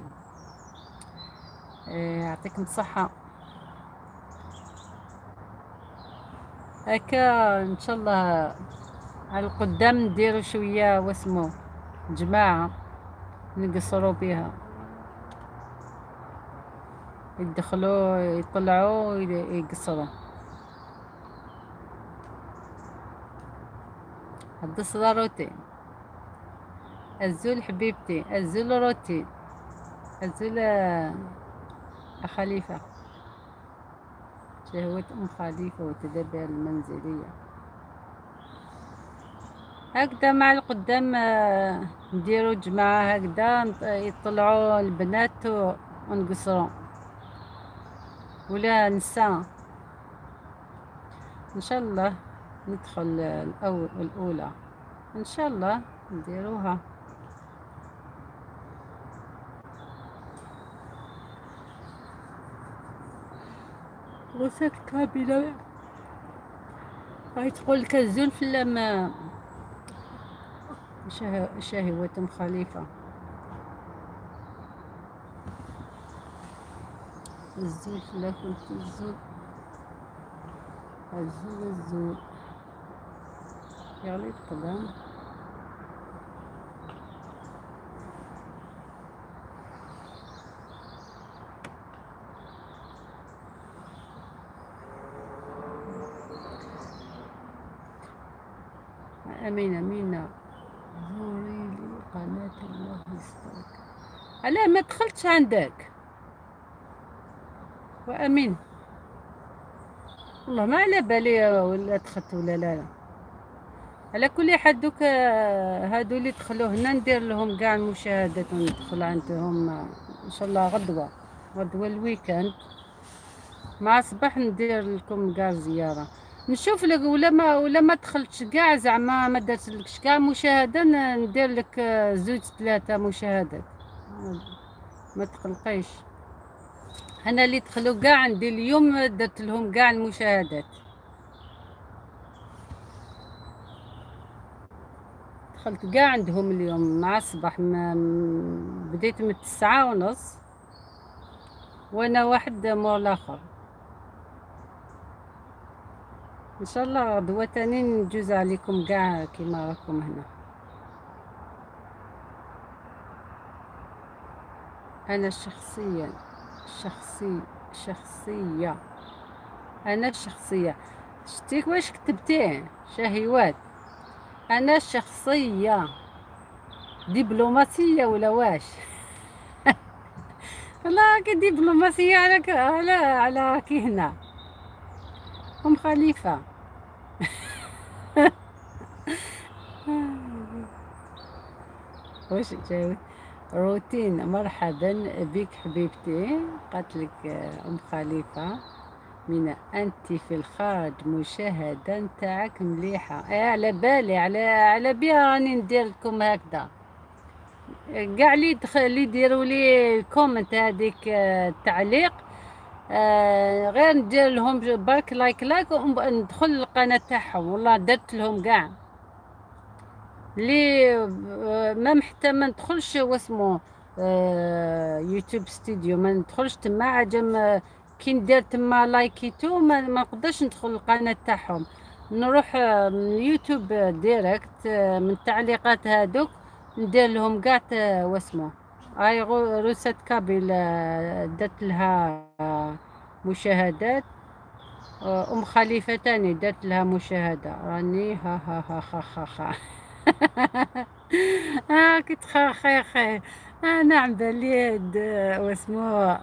يعطيكم الصحة. هكا ان شاء الله على القدام نديرو شوية واسمو جماعة نقصرو بها، يدخلوا يطلعوا يقصروا. هدص روتين الزول حبيبتي، الزول روتين، الزول خليفة، شهوة أم خليفة وتدابير المنزلية. هكذا مع القدام نديرو جماعة هكذا يطلعوا البنات ونقصرو ولا نساء إن شاء الله. ندخل الأول الأولى إن شاء الله نديروها. recette kabyle راهي تقول لك الزول في لما شهوة أم خليفة. الزول لا كنت الزول الزول الزول يغلي القدام. أمين أمينة زوري لي قناة الله يسترك. علاه ما دخلتش عندك وأمين؟ والله ما على بالي ولا دخلت ولا لا لا. على كل حال دوك هادو اللي دخلوا هنا ندير لهم كاع المشاهدات وندخل عندهم ان شاء الله غدوه، غدوه ال week-end مع الصباح ندير لكم كاع زياره، نشوف لك ولا ما دخلتش كاع، زعما ما درت لكش كاع مشاهده، ندير لك زوج ثلاثه مشاهدات، ما تقلقيش. انا اللي دخلوا كاع عندي اليوم درت لهم كاع المشاهدات. دخلت كاع عندهم اليوم مع الصباح، بديت من 9:30 وانا واحد مور الاخر. ان شاء الله غدوه تاني نجوز عليكم كاع كيما راكم هنا. انا شخصيا شخصي شخصيه انا الشخصيه، شتيك واش كتبتيه شهيوات؟ انا الشخصيه دبلوماسيه ولا واش؟ والله كي دبلوماسيه على كي هنا ام خليفه. واش جاوب؟ روتين مرحبا بك حبيبتي، قالت لك ام خليفه من انت في الخارج مشاهده نتاعك مليحه. ايه على بالي، على بها راني ندير لكم هكذا كاع اللي يديروا لي comment هذيك التعليق، غير ندير لهم برك like like وندخل القناه تاعهم. والله درت لهم كاع اللي même حتى ما ندخلش واسمو YouTube Studio، ما ندخلش تما عجم، كي ندير تما لايكيتو ما نقدرش ندخل القناه تاعهم، نروح من يوتيوب direct، من التعليقات هادوك ندير لهم كاع واسمو هاي recette kabyle، درت لها مشاهدات. ام خليفه تاني درت لها مشاهده. راني ها ها ها ها ها ها. كنت خا خا خا. نعم بالي واسمو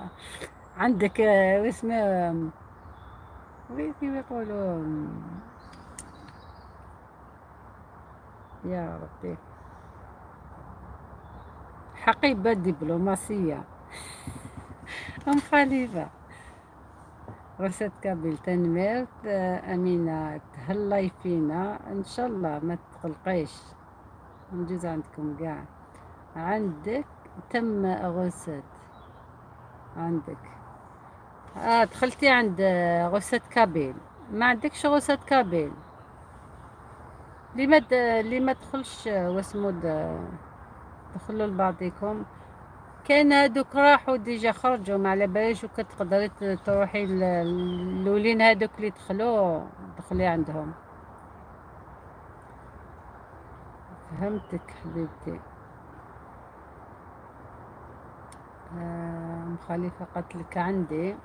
عندك، واسمو، كيف يقولوا يا ربي، حقيبة دبلوماسية. أم خليفة recette kabyle تنميرت. أمينة تهلاي فينا إن شاء الله، ما تقلقيش نجوز عندكم كاع. عندك تم recette عندك، دخلتي عند recette kabyle، ما عندكش recette kabyle؟ اللي ما دخلش واسمو دخلوا لبعضكم. كان هادوك راحوا déjà خرجوا، ما على باليش وكتقدري تروحي الاولين هادوك اللي دخلوا دخلي عندهم. فهمتك حبيبتي. ام خليفة قالت لك عندي.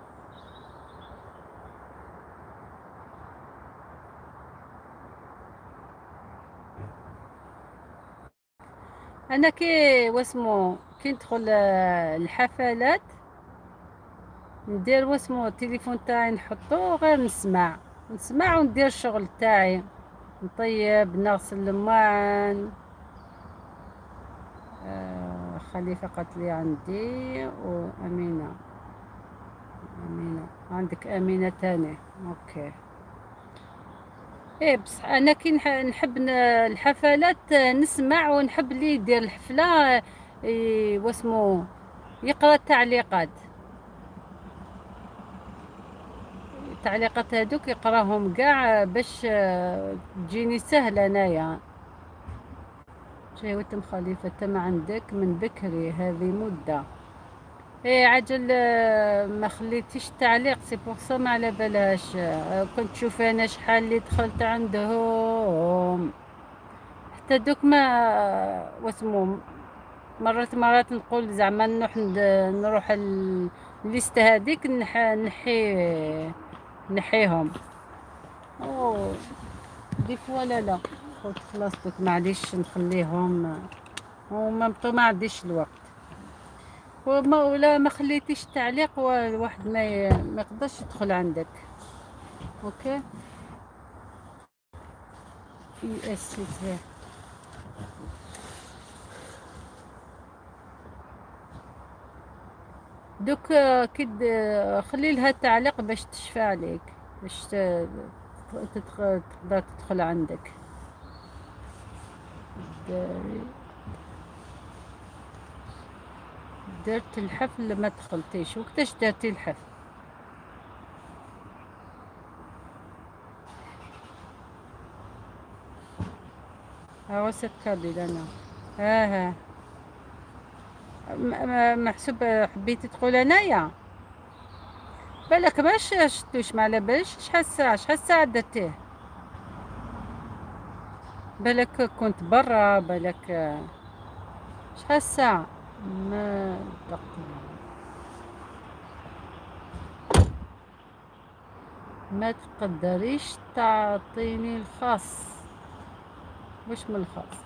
انا كي واسمو كي ندخل الحفلات ندير واسمو التليفون تاعي نحطو غير نسمع وندير الشغل تاعي، نطيب نغسل الماعن. خليفة قالت لي عندي، وأمينة، أمينة عندك أمينة تاني. OK. ايه بصح انا كي نحب الحفلات، نسمع ونحب اللي يدير الحفلة، واسمو يقرا التعليقات، التعليقات هذوك يقراهم كاع باش تجيني سهلة انايا. شهوة خليفة تم عندك من بكري هذه مدة. ايه عجل، ما خليتيش التعليق، c'est pour ça ما على بالهاش. كنت تشوف انا شحال اللي دخلت عندهم حتى دوك ما واسمو مرات مرات نقول زعما نروح ال liste هذيك نحيهم. او des fois لا لا قلت خلاص دوك معليش نخليهم، وما ما عنديش الوقت. وما ولا ما خليتيش التعليق والواحد ما يقدرش يدخل عندك. OK اي اس تي دوك، كي خلي لها التعليق باش تشفى عليك، باش تقدر تدخل عندك. درت الحفل ما دخلتيش. وقتاش درتي الحفل؟ ها هو سكر انا. ها ها محسوب حبيتي تقول انايا بالك باش شتوش ما على باليش شحال الساعة، شحال الساعة درتيه؟ بالك كنت برا، بالك شحال الساعة؟ ما دق. ما تقدريش تعطيني الخاص. واش من الخاص؟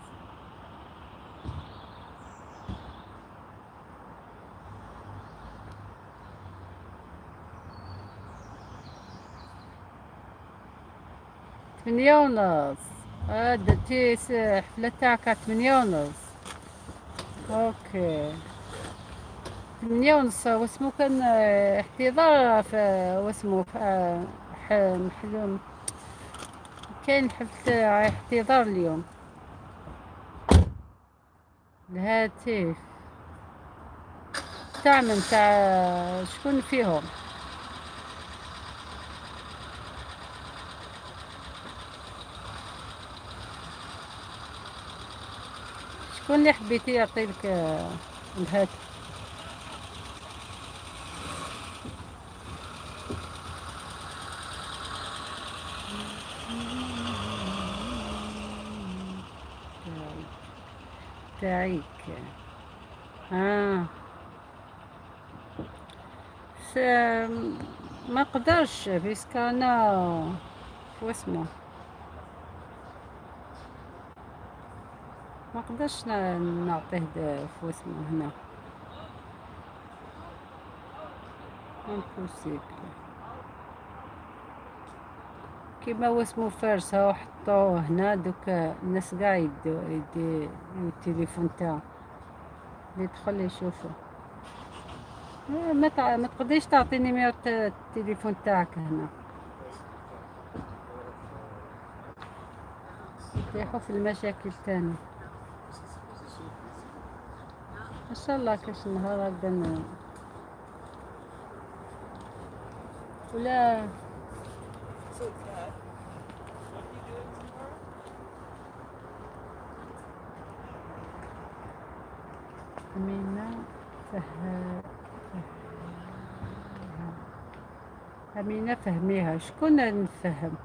8:30. درتي حفلة تاعك 8:30. OK 8:30. واسمو كان، احتضار في واسمو في، محلوم. كاين حفلة احتضار اليوم. الهاتف تاع من تاع شكون فيهم؟ شكون اللي حبيتي يعطيلك، الهاتف؟ تاعيك. ما قدرش puisque انا واسمو ما قدرش نعطيه في واسمو هنا impossible. كيما واسمو فارس هاو حطوه هنا، دوك الناس قاع يدي التليفون تاعو اللي يدخل يشوفو. ما تقدريش تعطي numéro التليفون تاعك هنا، يطيحوا في المشاكل تاني. ان شاء الله كاش نهار هكذا ولا So, Dad, what are you doing tomorrow? أمينة أمينة فهميها. شكون نفهم؟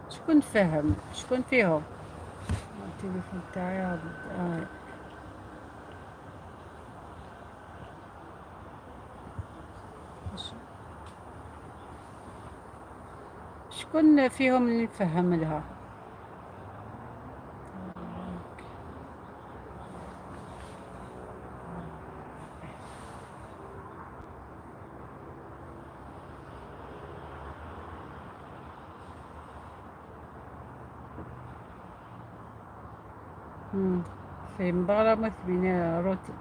شكون فهم؟ شكون فيهم؟ التليفون تاعي هذا. شكون فيهم اللي نفهم لها؟ في مبارا ما تبيني روتي.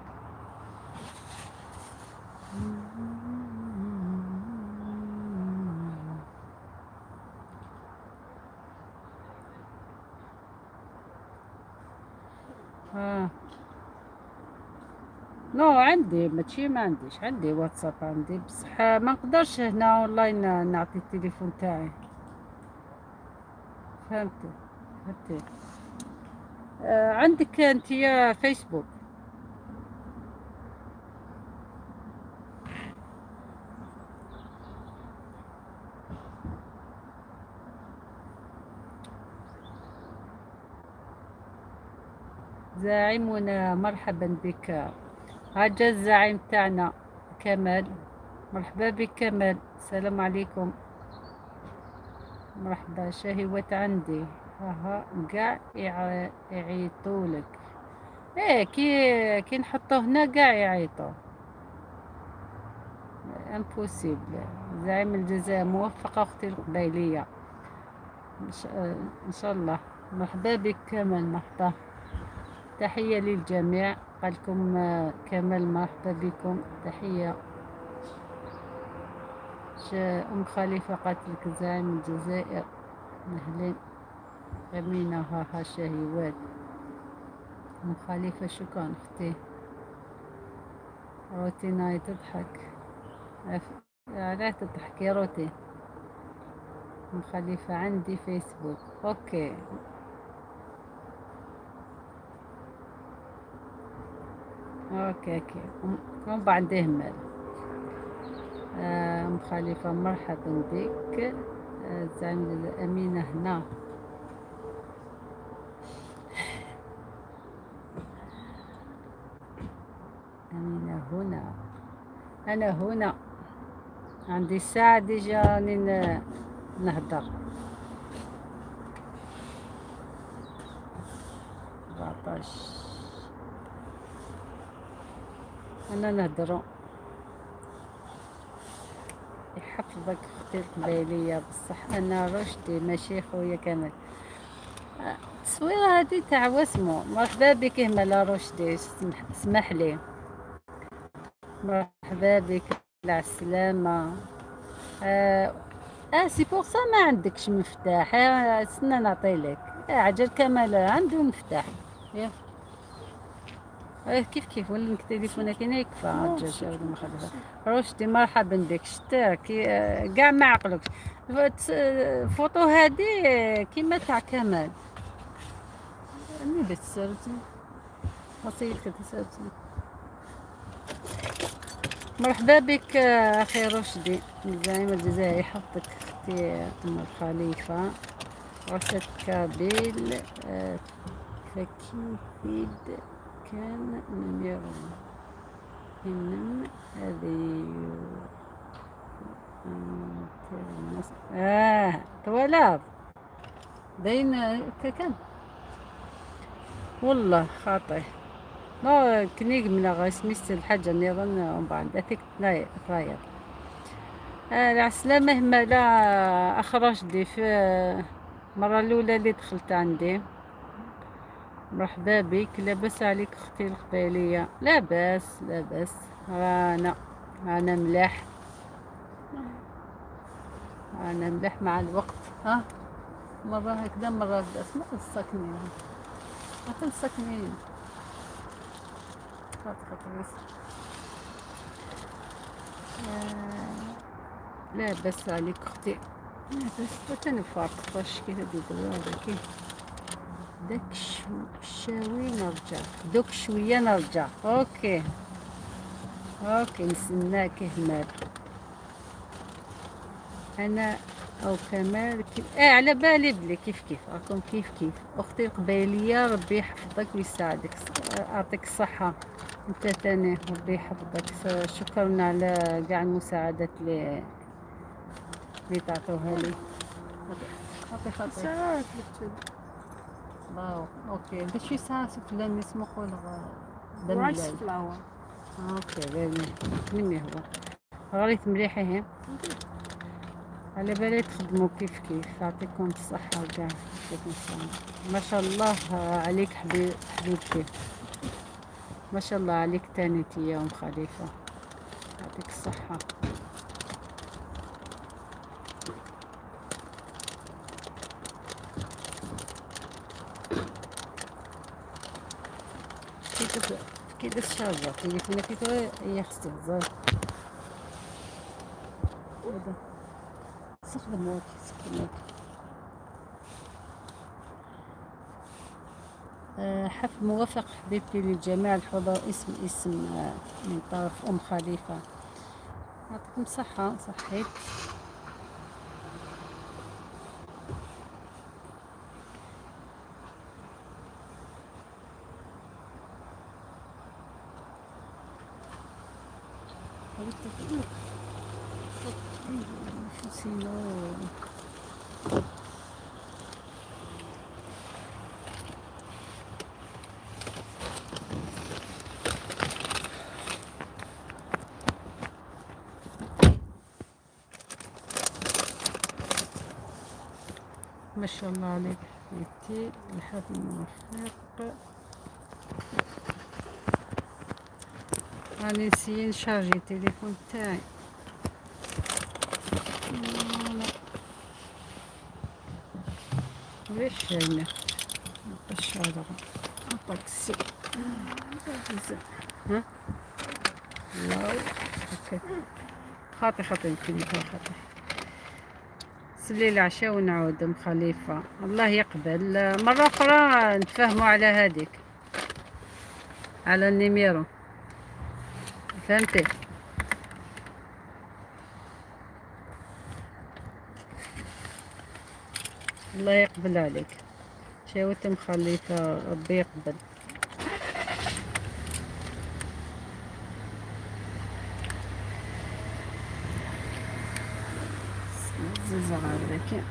آه. non عندي، ماشي ما عنديش، عندي واتساب عندي، بصح ما نقدرش هنا اونلاين نعطي التليفون تاعي. فهمتي؟ فهمتي. عندك انت يا فيسبوك؟ زعيمنا مرحبا بك، عجز الزعيم تاعنا كمال، مرحبا بك كمال، السلام عليكم. مرحبا. شهوة عندي ها كاع يعيطولك. ايه كي نحطوه هنا كاع يعيطو، impossible. زعيم الجزائر، موفقة اختي القبيلية ان شاء الله. مرحبا بك كمال، مرحبا. تحية للجميع، قالكم كمال مرحبا بكم، تحية. أم خليفة قالت لك زعيم الجزائر، أهلين. أمينة ها ها شهيوات. أم خليفة شكرا أختي. روتينا تضحك، علاه تضحكي روتي؟ أم خليفة عندي فيسبوك، OK OK OK. ومن بعد همال. أم خليفة مرحبا بك. زعيم أمينة هنا. أمينة هنا، أنا هنا، عندي ساعة déjà راني نهدر. 14 أنا نهدرو. يحفظك أختي القبيلية، بصح أنا رشدي ماشي خويا كمال. التصويرة هادي تاع واسمو. مرحبا بك هملا رشدي، اسمح لي. مرحبا بك، على السلامة. C'est pour ça ما عندكش مفتاح. استنى نعطي لك. عجل كمال عنده مفتاح. يا. كيف كيف ولا تليفونك هنا يكفى. عجل شاور ما خلفه. رشدي مرحبا بك. شتا كي كاع ما عقلكش. فوطو هادي كيما تاع كمال. ملي تسرتي وصيلك تسرتي. مرحبا بك أخي رشدي الزعيم الجزائري، يحفظك أختي أم الخليفة. رشد كابيل، فكيفيد كان numéro إنم هذه طوالاب داين كان والله خاطئ. ما كنيق من غاسميست الحاجة نظن ومن بعد هذيك ترايض. العسلامة همالا أخ رشدي في المرة الأولى اللي دخلت عندي. مرحبا بك، لاباس عليك أختي القبيلية؟ لاباس لاباس، رانا ملاح، رانا ملاح مع الوقت. ها مرة هكذا مرة هكذا. اسمع الساكنين، مثل الساكنين لا بس عليك اختي، لا بس تنفرق باش كي هادي دابا كي داك الشاوي نرجع دوك شويه نرجع. OK OK نستناك هنا انا او كمال كيف على بالي بلي كيف كيف راكم كيف كيف. اختي القبيليه ربي يحفظك ويساعدك، يعطيك الصحه انت ثاني ربي يحفظك. شكرا على كاع المساعدات اللي تعطوها لي. خاطي خاطي واو OK باش ساعه فلان اسمه قول rice flour. OK مني هو غريت مليح هي. على بالي تخدموا كيف كيف، يعطيكم الصحة وكاع، يعطيكم الصحة. ما شاء الله عليك حبيبتي، ما شاء الله عليك تانيتي يا أم خليفة، يعطيك الصحة. كي الشارجة تليفونك كي هي خصك بزاف. هذا استخدم واك، استخدم واك. حفل موفق حبيبتي للجميع الحضور. اسم اسم من طرف أم خليفة. يعطيكم الصحة، صحيت. ما شاء الله عليك حبيبتي، الحفل موفق. راني نسيي نشارجي التليفون تاعي. ليش هنا نقش هذا طاكسي؟ ها واو، okay خاطي خاطي التليفون خاطي. سلي العشاء ونعود. ام خليفة الله يقبل. مرة أخرى نتفاهموا على هذيك، على ال numéro، فهمتي؟ الله يقبل عليك شاوت ام خليفة، ربي يقبل. زعرك.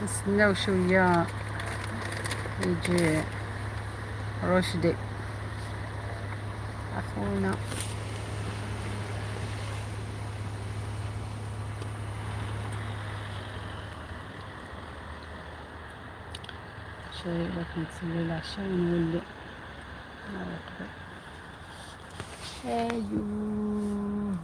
نستناو شوية يجي رشدي أخونا. شوية نصلي العشاء ونولي. أيوه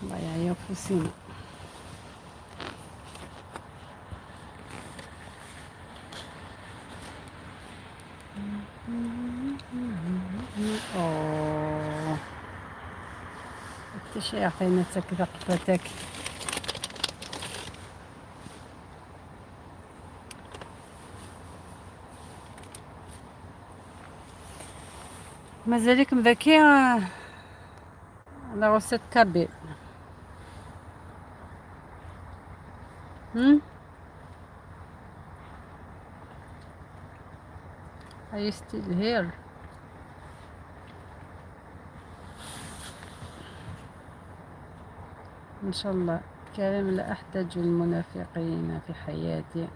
الله يعيا فوسينا. أوه انت شي يعطينا تاك رقبتك. مازالك مذكي la recette kabyle. Are you still here? إن شاء الله. كريم لا أحتاج المنافقين في حياتي.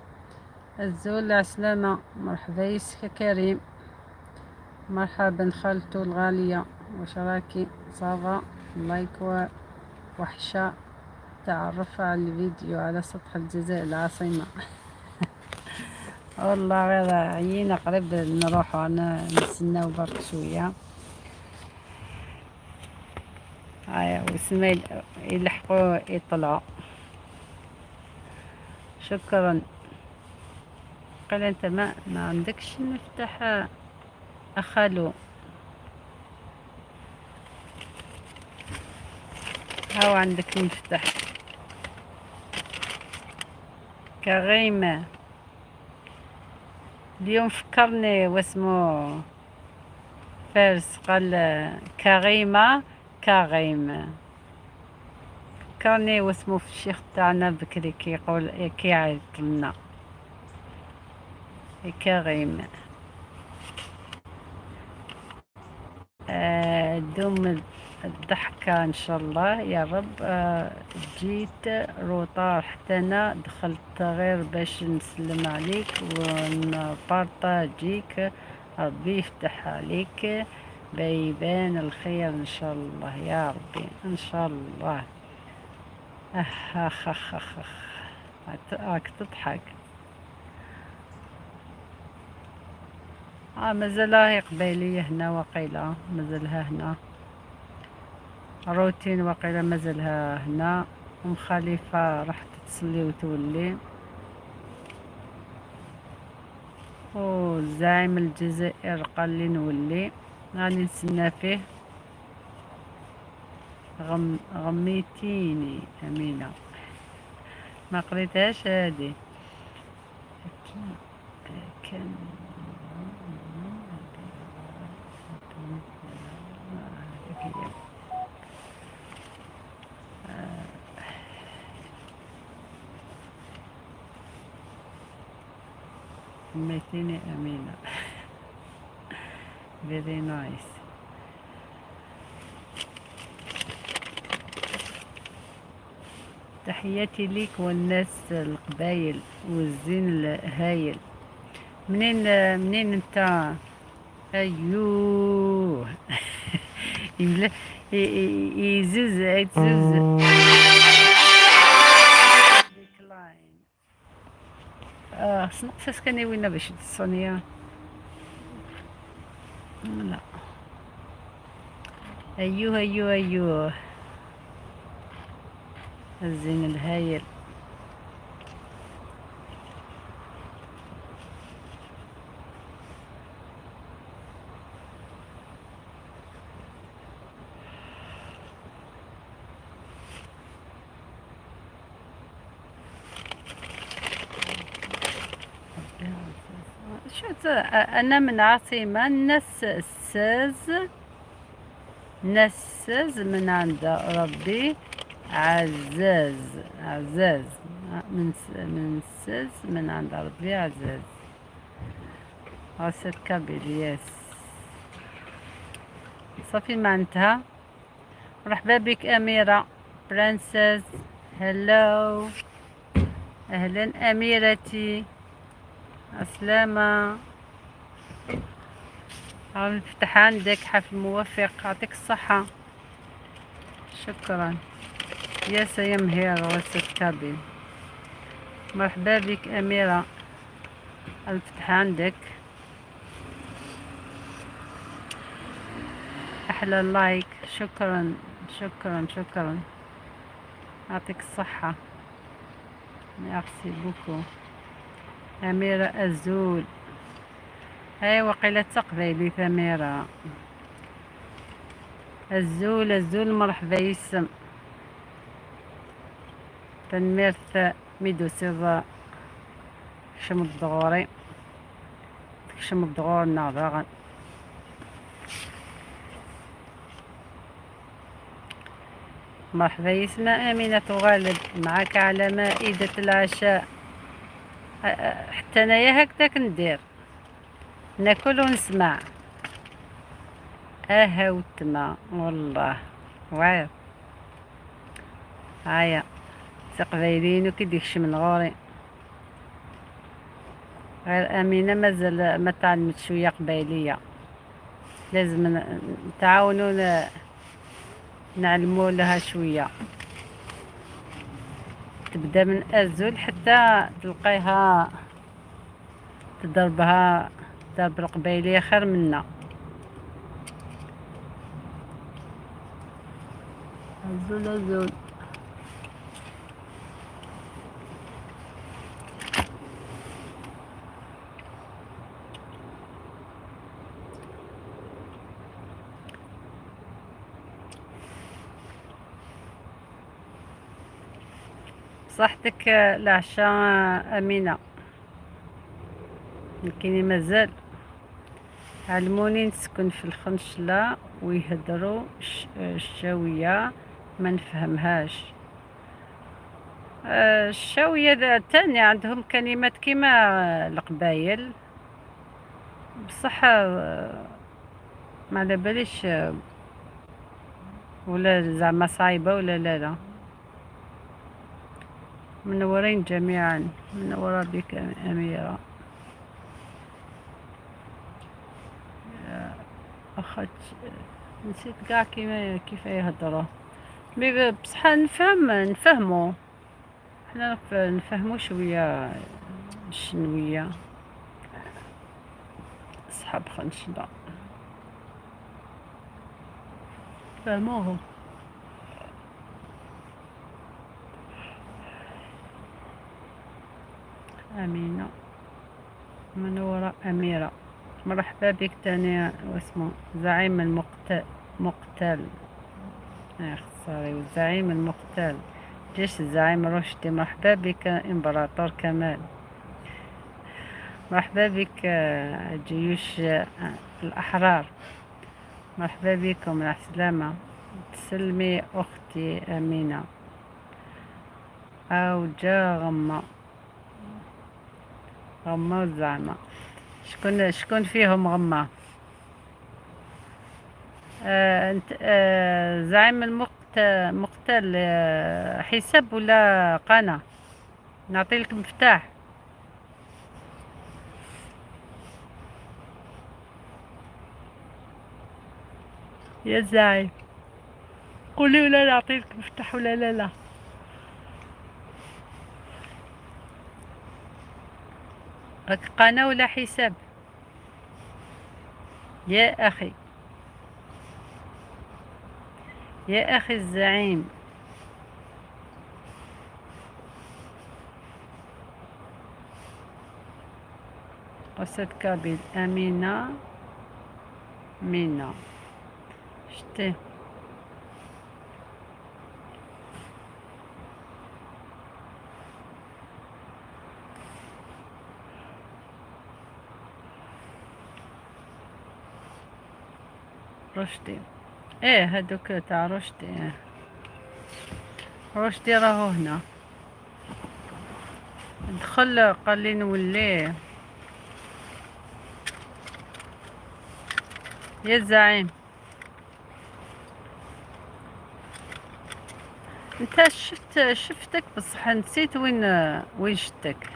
الزول عسلامة، مرحبا يسك كريم، مرحبا خالتو الغالية، واش راكي؟ ça va؟ like وحشة تعرف على الفيديو على سطح الجزائر العاصمة. والله غير عيينا قريب نروحو، انا نستناو برك شوية. هيا وسما يلحقوا يطلعوا. شكرا. قال انت ما عندكش المفتاح اخالو. هاو عندك المفتاح كريمة. اليوم فكرني واسمو فارس، قال كريمة كريم. فكرني واسمو في الشيخ تاعنا بكري كيقول كيعيط لنا كريم. دوم الضحكة إن شاء الله يا رب. جيت retard حتى أنا دخلت غير باش نسلم عليك ونبارطاجيك، ربي يفتح عليك بيبان الخير إن شاء الله يا ربي إن شاء الله. أخ أخ أخ أخ أخ. راك تضحك. مازالها هي قبيلية هنا وقيلة، مازالها هنا روتين وقيلة مازالها هنا. أم خليفة راح تصلي وتولي. وزعيم الجزائر قال لي نولي، راني نستنى فيه. غميتيني أمينة، ما قريتهاش هادي. كان غميتيني أمينة. Very nice. تحياتي ليك والناس القبايل والزين الهايل. منين انت؟ ايوه. يزوز يزوز ديكلاين. سنقص كان وين باش تصونيا. لا ايوه ايوه ايوه الزين الهايل. شو أنا من عاصمة ناس الساز، ناس الساز من عند ربي عزاز، عزاز من الساز من عند ربي عزاز. غسل كابيل yes صافي معناتها. مرحبا بك أميرة princess، hello أهلا أميرتي، السلامة. نفتح عندك حفل موفق، يعطيك الصحة، شكرا. yes I am here غسل كابيل. مرحبا بك أميرة، الفتح عندك. أحلى like، شكرا شكرا شكرا، يعطيك الصحة، merci beaucoup أميرة. أزول هاي وقيلة تقبيلي أميرة. الزول الزول مرحبا يسم تنميرت ميدو سيضا شم الدغوري شم الدغور ناظرا. مرحبا يسمى أمينة غالب معك على مائدة العشاء. حتى انايا هكذاك ندير، ناكل ونسمع. اهوتما والله واعر. هيا تقبايلين وكيديكش من غوري. غير امينه مازال ما تعلمت شويه قبايليه، لازم نتعاونوا نعلموا لها شويه. تبدا من ازول حتى تلقيها تضربها ضرب القبايليه خير منا. ازول ازول. صحتك العشاء أمينة، لكن مازال علموني نسكن في الخنشلة ويهدروا الشاوية ما نفهمهاش. الشاوية تاني عندهم كلمات كيما القبايل، بصح ما على باليش ولا زعما صعيبة ولا لا. لا منورين جميعا، منورة بك أميرة. أخت نسيت كاع كيما كيف يهضروا، mais بصح نفهم، نفهمو حنا نفهمو شوية الشنوية. صحاب خنشلة فهموهم. أمينة منورة أميرة، مرحبا بك تاني. واسمه زعيم المقتل، خساري، والزعيم المقتل جيش الزعيم رشدي. مرحبا بك إمبراطور كمال، مرحبا بك جيوش الأحرار، مرحبا بكم. مع السلامة. تسلمي أختي أمينة. أو جا غمة، غمة زعما شكون فيهم غمة؟ انت زعيم مقتل حساب ولا قناة؟ نعطي لك مفتاح. يا زعيم قولي ولا نعطي لك مفتاح ولا لا؟ لا راك قناة ولا حساب يا أخي؟ يا أخي الزعيم. أستاذ كابيل أمينة مينا شتي. رشدي، ايه هادوك تاع رشدي، إيه. رشدي راهو هنا دخل قال لي نوليه. يا الزعيم انت شفتك بصح نسيت وين شتك،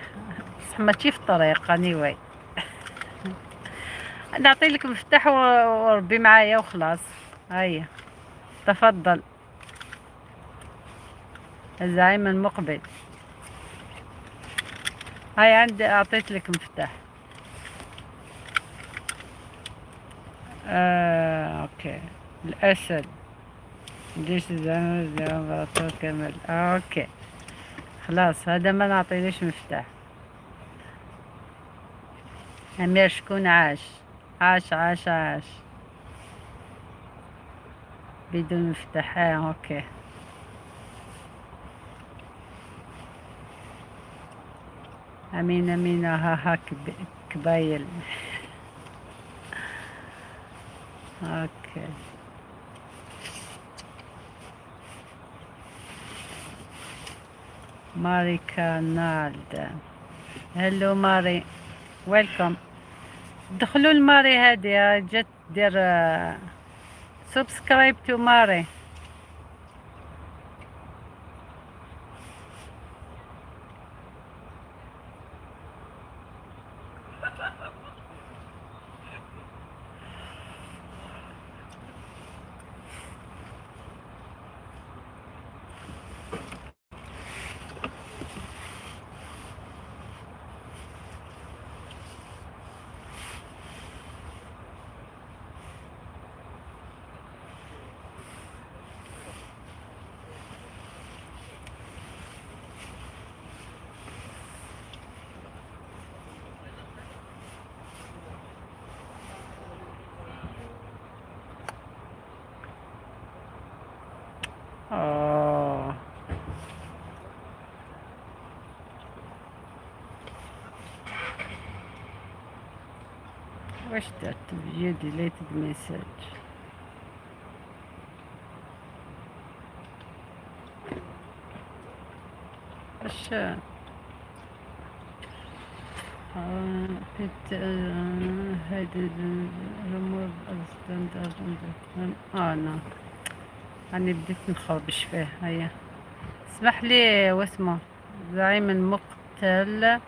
بصح ماشي في الطريق. anyway نعطي لك مفتاح وربي معايا وخلاص. هيا تفضل الزعيم المقبل. هاي عندي اعطيت لك مفتاح. okay الاسد جيش الزعيم الامبراطور كمال. okay خلاص هذا ما نعطيليش مفتاح. امير شكون عاش؟ عاش عاش عاش بدون مفتاح. okay امين امين ها ها كبايل. okay ماري كانالد، hello ماري، welcome. دخلوا لماري هادي جات دير subscribe to ماري. واش درت؟ View deleted message. واش بيت هيدي ريموف ستاندرد. نعم، راني بديت نخربش فيه. هيا اسمح لي، واسمه زعيم المقتل.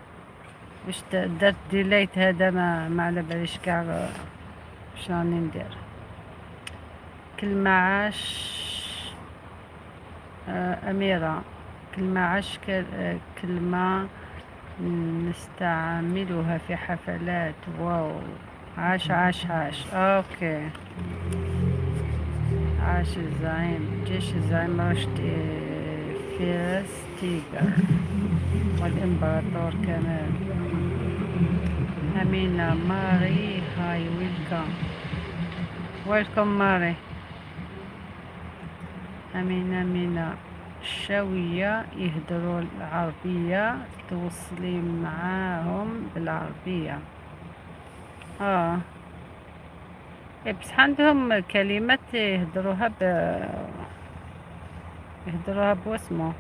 واش درت delete هذا؟ ما على باليش كاع واش راني ندير. كلمة عاش، أميرة، كلمة عاش كلمة نستعملها في حفلات. واو، عاش عاش عاش. okay، عاش الزعيم، جيش الزعيم رشدي، فارس تيجر والإمبراطور كمال. أمينة ماري، hi، welcome welcome ماري. أمينة، أمينة الشاوية يهدروا العربية، توصلي معاهم بالعربية. إيه، بصح عندهم كلمات يهدروها بواسمو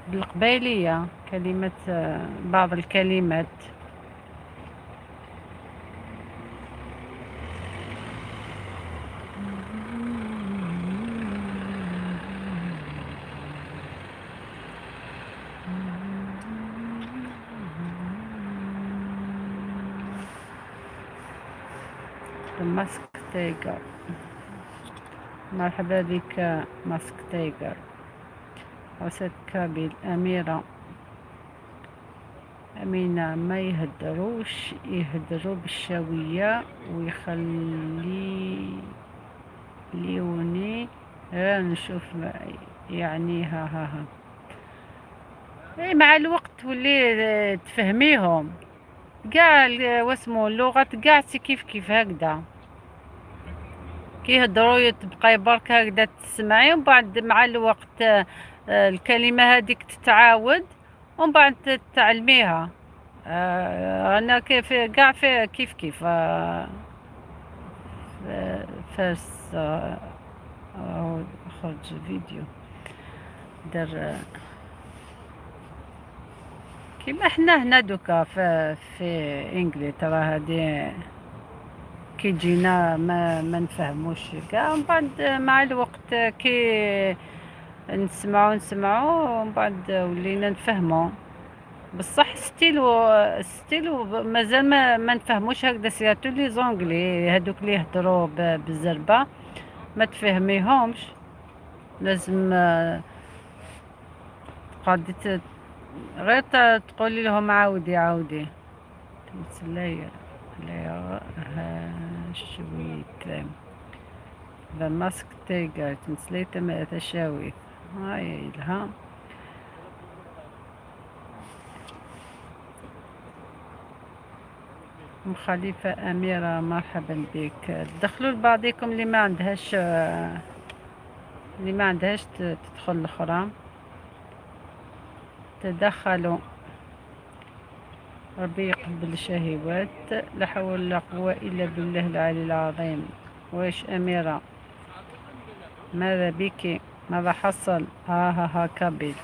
بالقبايلية، كلمات، بعض الكلمات. Mask Tiger، مرحبا بك Mask Tiger. أسد كابيل، أميرة، أمينة ما يهدروش، يهدروا بالشاوية ويخلي ليوني غير نشوف يعني ها ها ها. إيه، مع الوقت تولي تفهميهم كاع، واسمو اللغات كاع c'est كيف كيف هكذا. كي يهضروا تبقاي برك هكذا تسمعي، ومن بعد مع الوقت الكلمة هذيك تتعاود ومن بعد تعلميها. انا كيف كاع في كيف كيف، فارس، خرج فيديو دار، كيما حنا هنا دوكا في انجلترا هادي كي جينا ما نفهموش كاع، ومن بعد مع الوقت كي نسمعو ومن بعد ولينا نفهمو. بصح still مازال ما نفهموش هكذا، surtout les Anglais هادوك اللي يهضروا بالزربه ما تفهميهمش، لازم تقعدي غير تقولي لهم عاودي عاودي. تمثل لا شويت The Mask Tiger تمثلي تشاوي هاي لها. أم خليفة أميرة مرحبا بك. دخلوا لبعضكم اللي ما عندهاش تدخل الأخرى. تدخلوا، ربي يقبل الشهوات. لا حول ولا قوة إلا بالله العلي العظيم. واش أميرة ماذا بك؟ ماذا حصل؟ ها ها ها كابيل.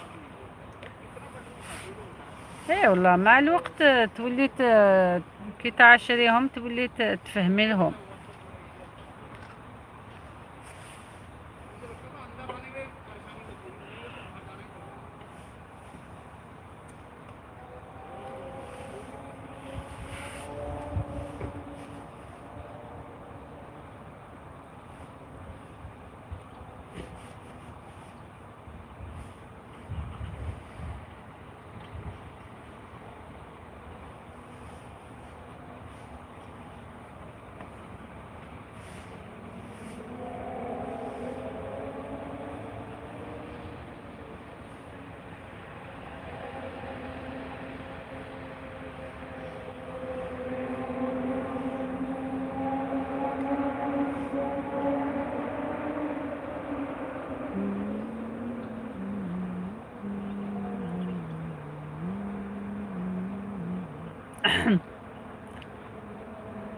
اي والله مع الوقت تولي كي تعاشريهم تولي تفهمي لهم.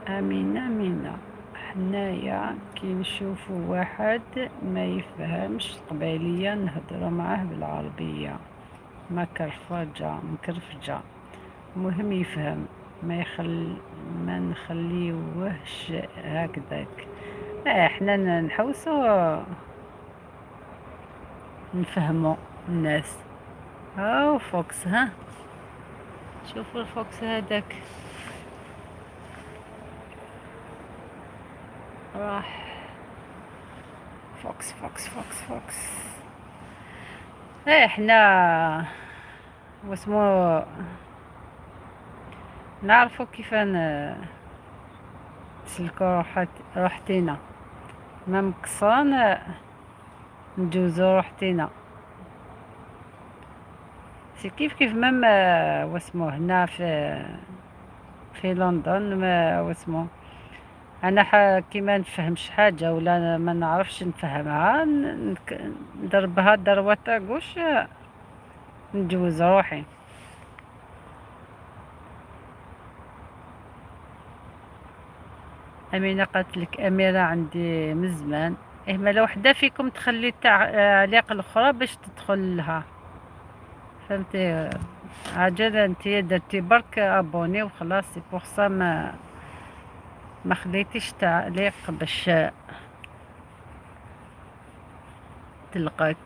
أمينة أمينة، حنايا كي نشوفو واحد ما يفهمش القبايلية نهضرو معاه بالعربية مكرفجة مكرفجة، المهم يفهم، ما نخليوهش هكذاك. احنا نحوسو نفهمو الناس. هاو fox، ها شوفوا ال fox هذاك راح، fox fox fox fox. ايه احنا واسمو نعرفو كيف نسلكو روحتينا، ما مكسران نجوزو روحتينا. c'est كيف كيف même واسمو هنا في لندن، ما واسمو انا كي ما نفهمش حاجه ولا ما نعرفش نفهمها نضربها ضربه تاع gauche نجوز روحي. أمينة قالت لك أميرة عندي من زمان. إيه ما لو وحدة فيكم تخلي التعليق الأخرى باش تدخل لها، فهمتي؟ عجلة انت درتي برك abonner وخلاص، c'est pour ça ما خليتيش تعليق باش تلقاك.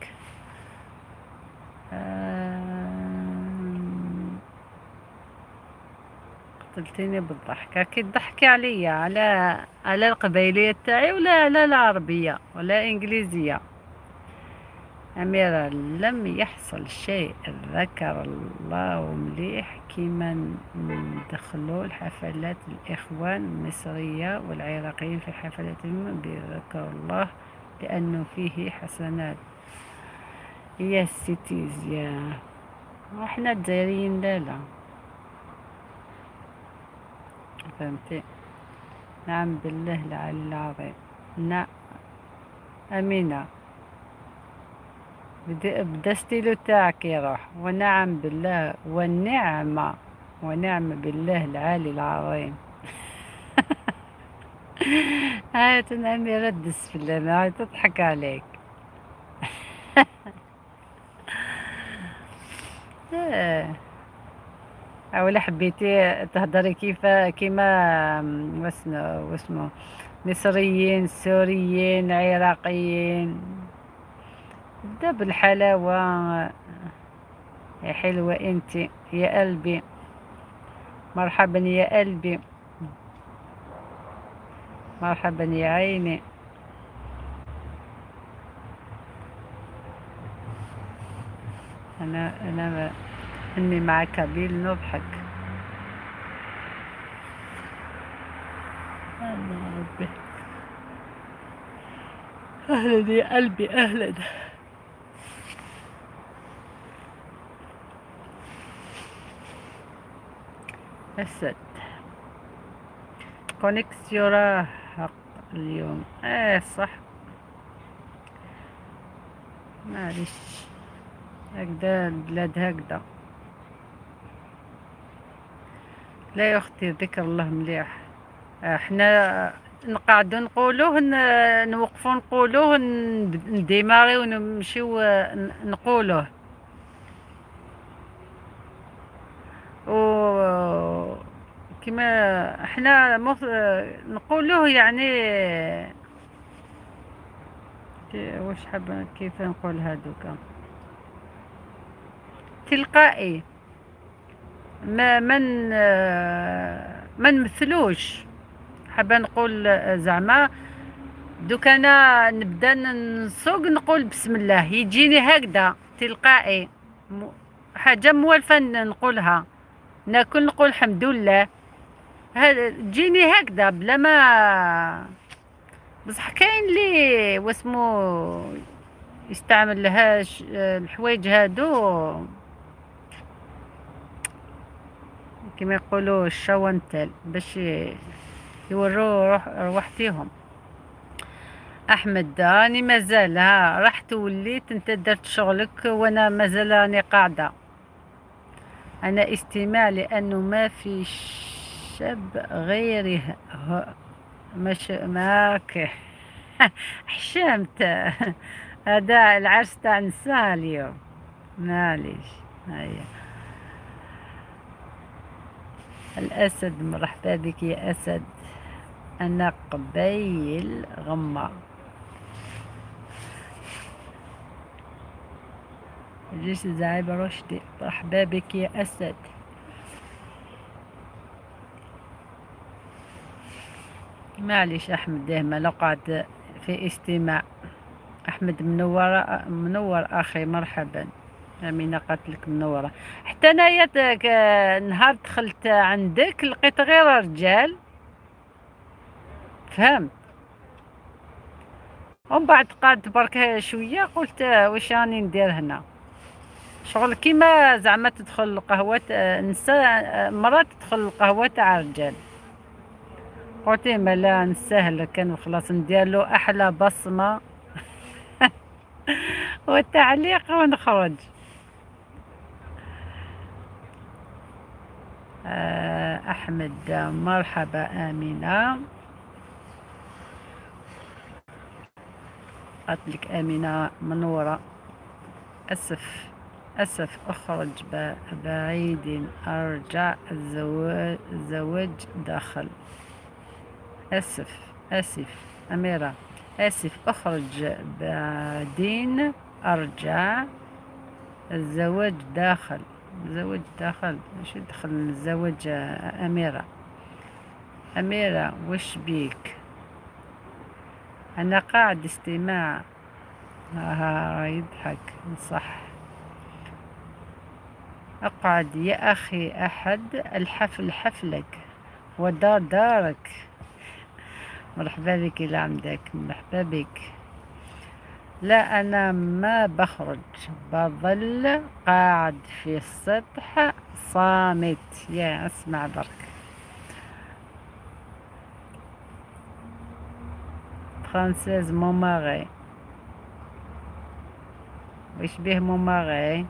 قتلتيني بالضحك. كي تضحكي عليا على القبيلية تاعي ولا على العربية ولا إنجليزية. أميرة لم يحصل شيء، ذكر الله مليح كيما ندخلوا الحفلات الإخوان المصرية والعراقيين في حفلاتهم بذكر الله لأنه فيه حسنات. يا سيتيز يا احنا الجزائريين لا لا، فهمتي؟ نعم بالله العلي العظيم. نعم أمينة بدا ستيلو تاعك يروح. ونعم بالله والنعمة ونعم بالله العالي العظيم. هاي أميرة تدس في الله، تضحك عليك. إيه. ولا حبيتي تهضري كيف كيما واسمو مصريين سوريين عراقيين، بدا بالحلاوة يا حلوة انت يا قلبي. مرحبا يا قلبي، مرحبا يا عيني. أنا إني مع كابيل نضحك. الله ربي. أهلا يا قلبي، أهلا. أسد connexion راه اليوم. ايه صح، معليش هكذا البلاد هكذا. لا يا اختي ذكر الله مليح. احنا نقعدو نقولوه، نوقفو نقولوه، نديماري ونمشيو نقولوه. و كما احنا نقولوه يعني واش حاب كيف نقول هادوكا تلقائي، ما من ما نمثلوش. حابه نقول زعما دوك انا نبدا نسوق نقول بسم الله، يجيني هكذا تلقائي، حاجه موالفه نقولها، ناكل نقول الحمد لله، تجيني هكذا بلا ما. بصح كاين اللي واسمو يستعمل لها الحوايج هادو كما يقولوا الشوانتل باش يوروا روحتيهم. احمد راني مازال ها رحت وليت، انت درت شغلك وانا مازال راني قاعده. انا استماع لانه ما في الشاب غير مش معاك. حشمت، هذا العرس تاع نساء اليوم، معليش. هيا الأسد، مرحبا بك يا أسد. أنا قبيل غمة. جيش الزعيم رشدي، مرحبا بك يا أسد. معليش أحمد، دائما نقعد في استماع. أحمد منور، منور أخي، مرحبا. أمينة قالت لك منورة. حتى أنايا نهار دخلت عندك لقيت غير رجال، فهمت؟ ومن بعد قعدت برك شوية، قلت واش راني ندير هنا؟ شغل كيما زعما تدخل القهوة نساء، مرات تدخل القهوة تاع رجال. قلت ما لا نسهل كان خلاص ندير له أحلى بصمة والتعليق ونخرج. أحمد مرحبا. آمينة قالت لك آمينة منورة. أسف أسف، أخرج بعيد، أرجع الزواج داخل. أسف أسف أميرة، أسف أخرج بعدين أرجع الزواج داخل. الزواج داخل، ايش دخل الزواج أميرة؟ أميرة وش بيك؟ أنا قاعد استماع. ها يضحك صح. اقعد يا أخي، أحد الحفل حفلك ودار دارك. مرحبا بك إلى عندك، مرحبا بك. لا أنا ما بخرج، بظل قاعد في السطح صامت. يا اسمع برك. princesse mon mari، وش به mon mari؟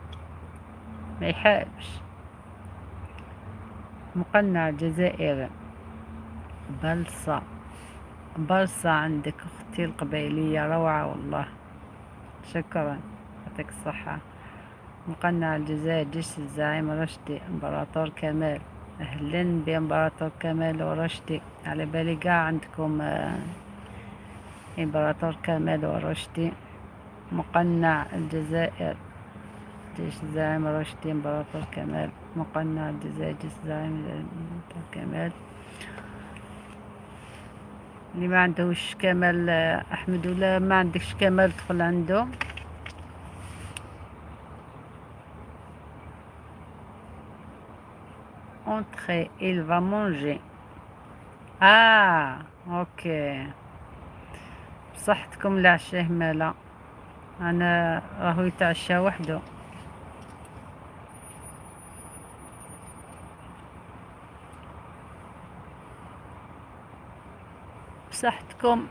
ما يحبش. مقنع الجزائر. بلصة بلصة عندك أختي القبيلية، روعة والله، شكرا، يعطيك الصحة. مقنع الجزائر، جيش الزعيم رشدي، امبراطور كمال. أهلا بامبراطور كمال ورشدي. على بالي قاع عندكم امبراطور كمال ورشدي. مقنع الجزائر، جيش الزعيم رشدي، امبراطور كمال. مقنع الجزائر، جيش الزعيم امبراطور كمال. اللي ما عندهوش كمال احمد ولا ما عندكش كمال دخل عنده. Entrez, il va manger. OK. بصحتكم العشاء مالا، انا راهو يتعشى وحده. بصحتكم،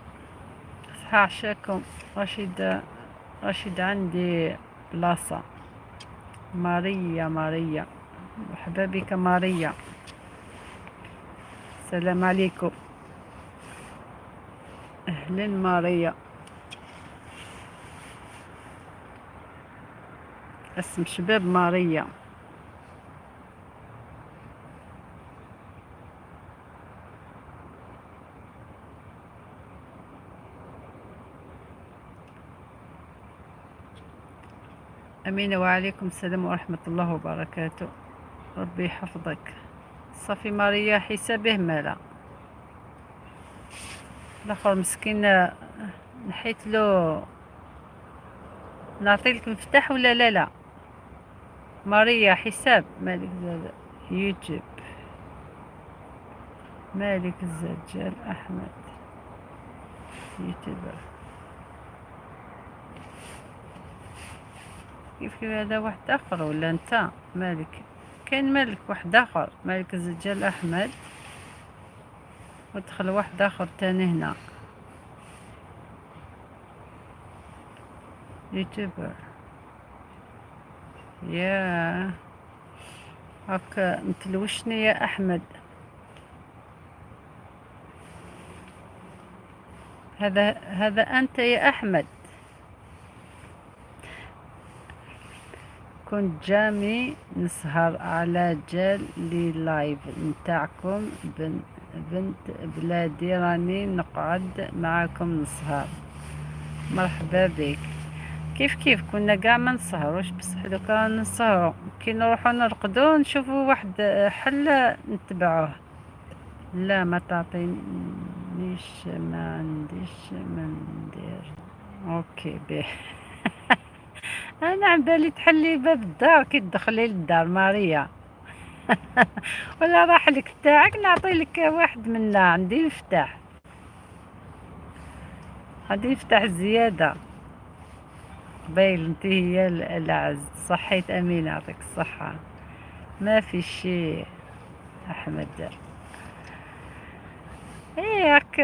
صحة عشاكم. رشيد رشيد عندي بلاصة. ماريا ماريا مرحبا بك ماريا، السلام عليكم. أهلا ماريا. اسم شباب ماريا. أمينة وعليكم السلام ورحمة الله وبركاته، ربي يحفظك. صافي ماريا حسابه مالا الاخر مسكين، نحيت له. نعطي لك مفتاح ولا لا؟ لا ماريا حساب مالك زاد يوتيوب، مالك الزجال احمد يوتيوبر. كيف كيف هذا واحد اخر ولا انت مالك؟ كاين مالك واحد اخر، مالك الزجال احمد، ودخل واحد اخر تاني هنا يوتيوبر. يا هاك متلوشني يا احمد. هذا أنت يا أحمد. كنت jamais نسهر على جال les lives نتاعكم. بنت بلادي راني نقعد معاكم نسهر. مرحبا بك. كيف كيف كنا كاع ما نسهروش، بصح دوكا نسهرو. كي نروحو نرقدو نشوفو واحد حل نتبعوه. لا ما تعطينيش، ما عنديش ما ندير. OK به. انا عن بالي تحلي باب الدار كي تدخلي للدار ماريا. ولا راح لك تاعك نعطي لك واحد منا. عندي مفتاح، عندي مفتاح زيادة. قبيل انت هي العز. صحيت امينة، يعطيك الصحة. ما في شيء احمد. ايه راك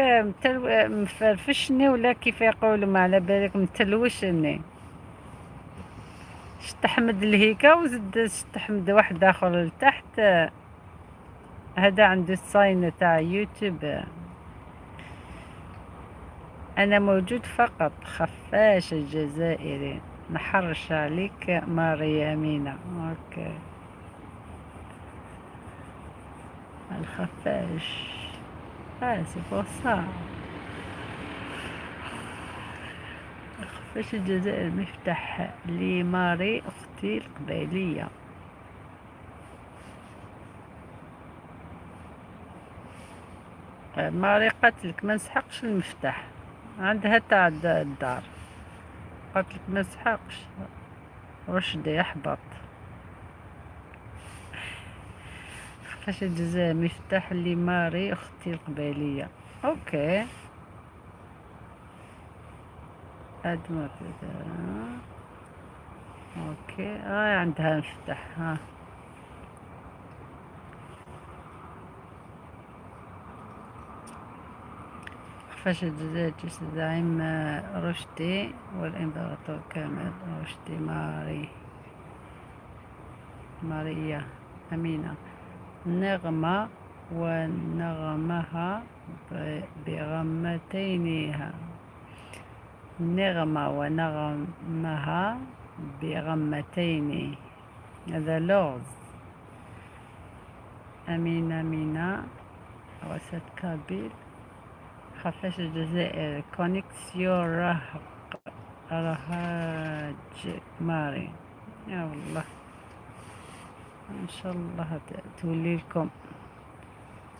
مفرفشني ولا كيف يقولوا، ما على بالك متلوشني. شت احمد الهيكا وزد شت احمد واحد اخر لتحت. هذا عنده الساين تاع يوتيوب. انا موجود فقط. خفاش الجزائري نحرش عليك ماريا امينة. OK الخفاش. C'est pour ça. الخفاش الجزائر مفتاح لماري اختي القبيلية. ماري قاتلك ما نسحقش المفتاح، عندها تاع الدار. قاتلك ما نسحقش. رشدي يحبط. خفاش الجزائر مفتاح لماري اختي القبيلية. OK ادمر. OK عندها مفتاح. ها خفاش الجزائر جيش الزعيم رشدي والامبراطور كامل رشدي. ماري ماريا أمينة. نغمة ونغمها بغمتينها. نغمة ونغمها بغمتين. هذا لغز. أمينة مينا وسط كابيل. خفاش الجزائر connexion رهاج ماري. يا والله ان شاء الله تولي لكم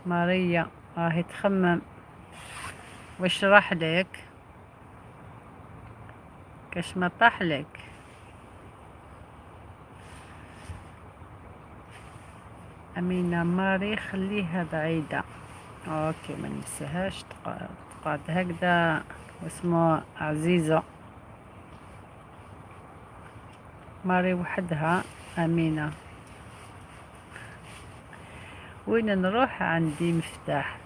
ماريا. راهي تخمم واش راح لك، كاش ما طاح لك. أمينة ماري خليها بعيدة. OK ما ننساهاش، تقعد هكذا. واسمه عزيزة ماري وحدها. أمينة وين نروح عندي مفتاح.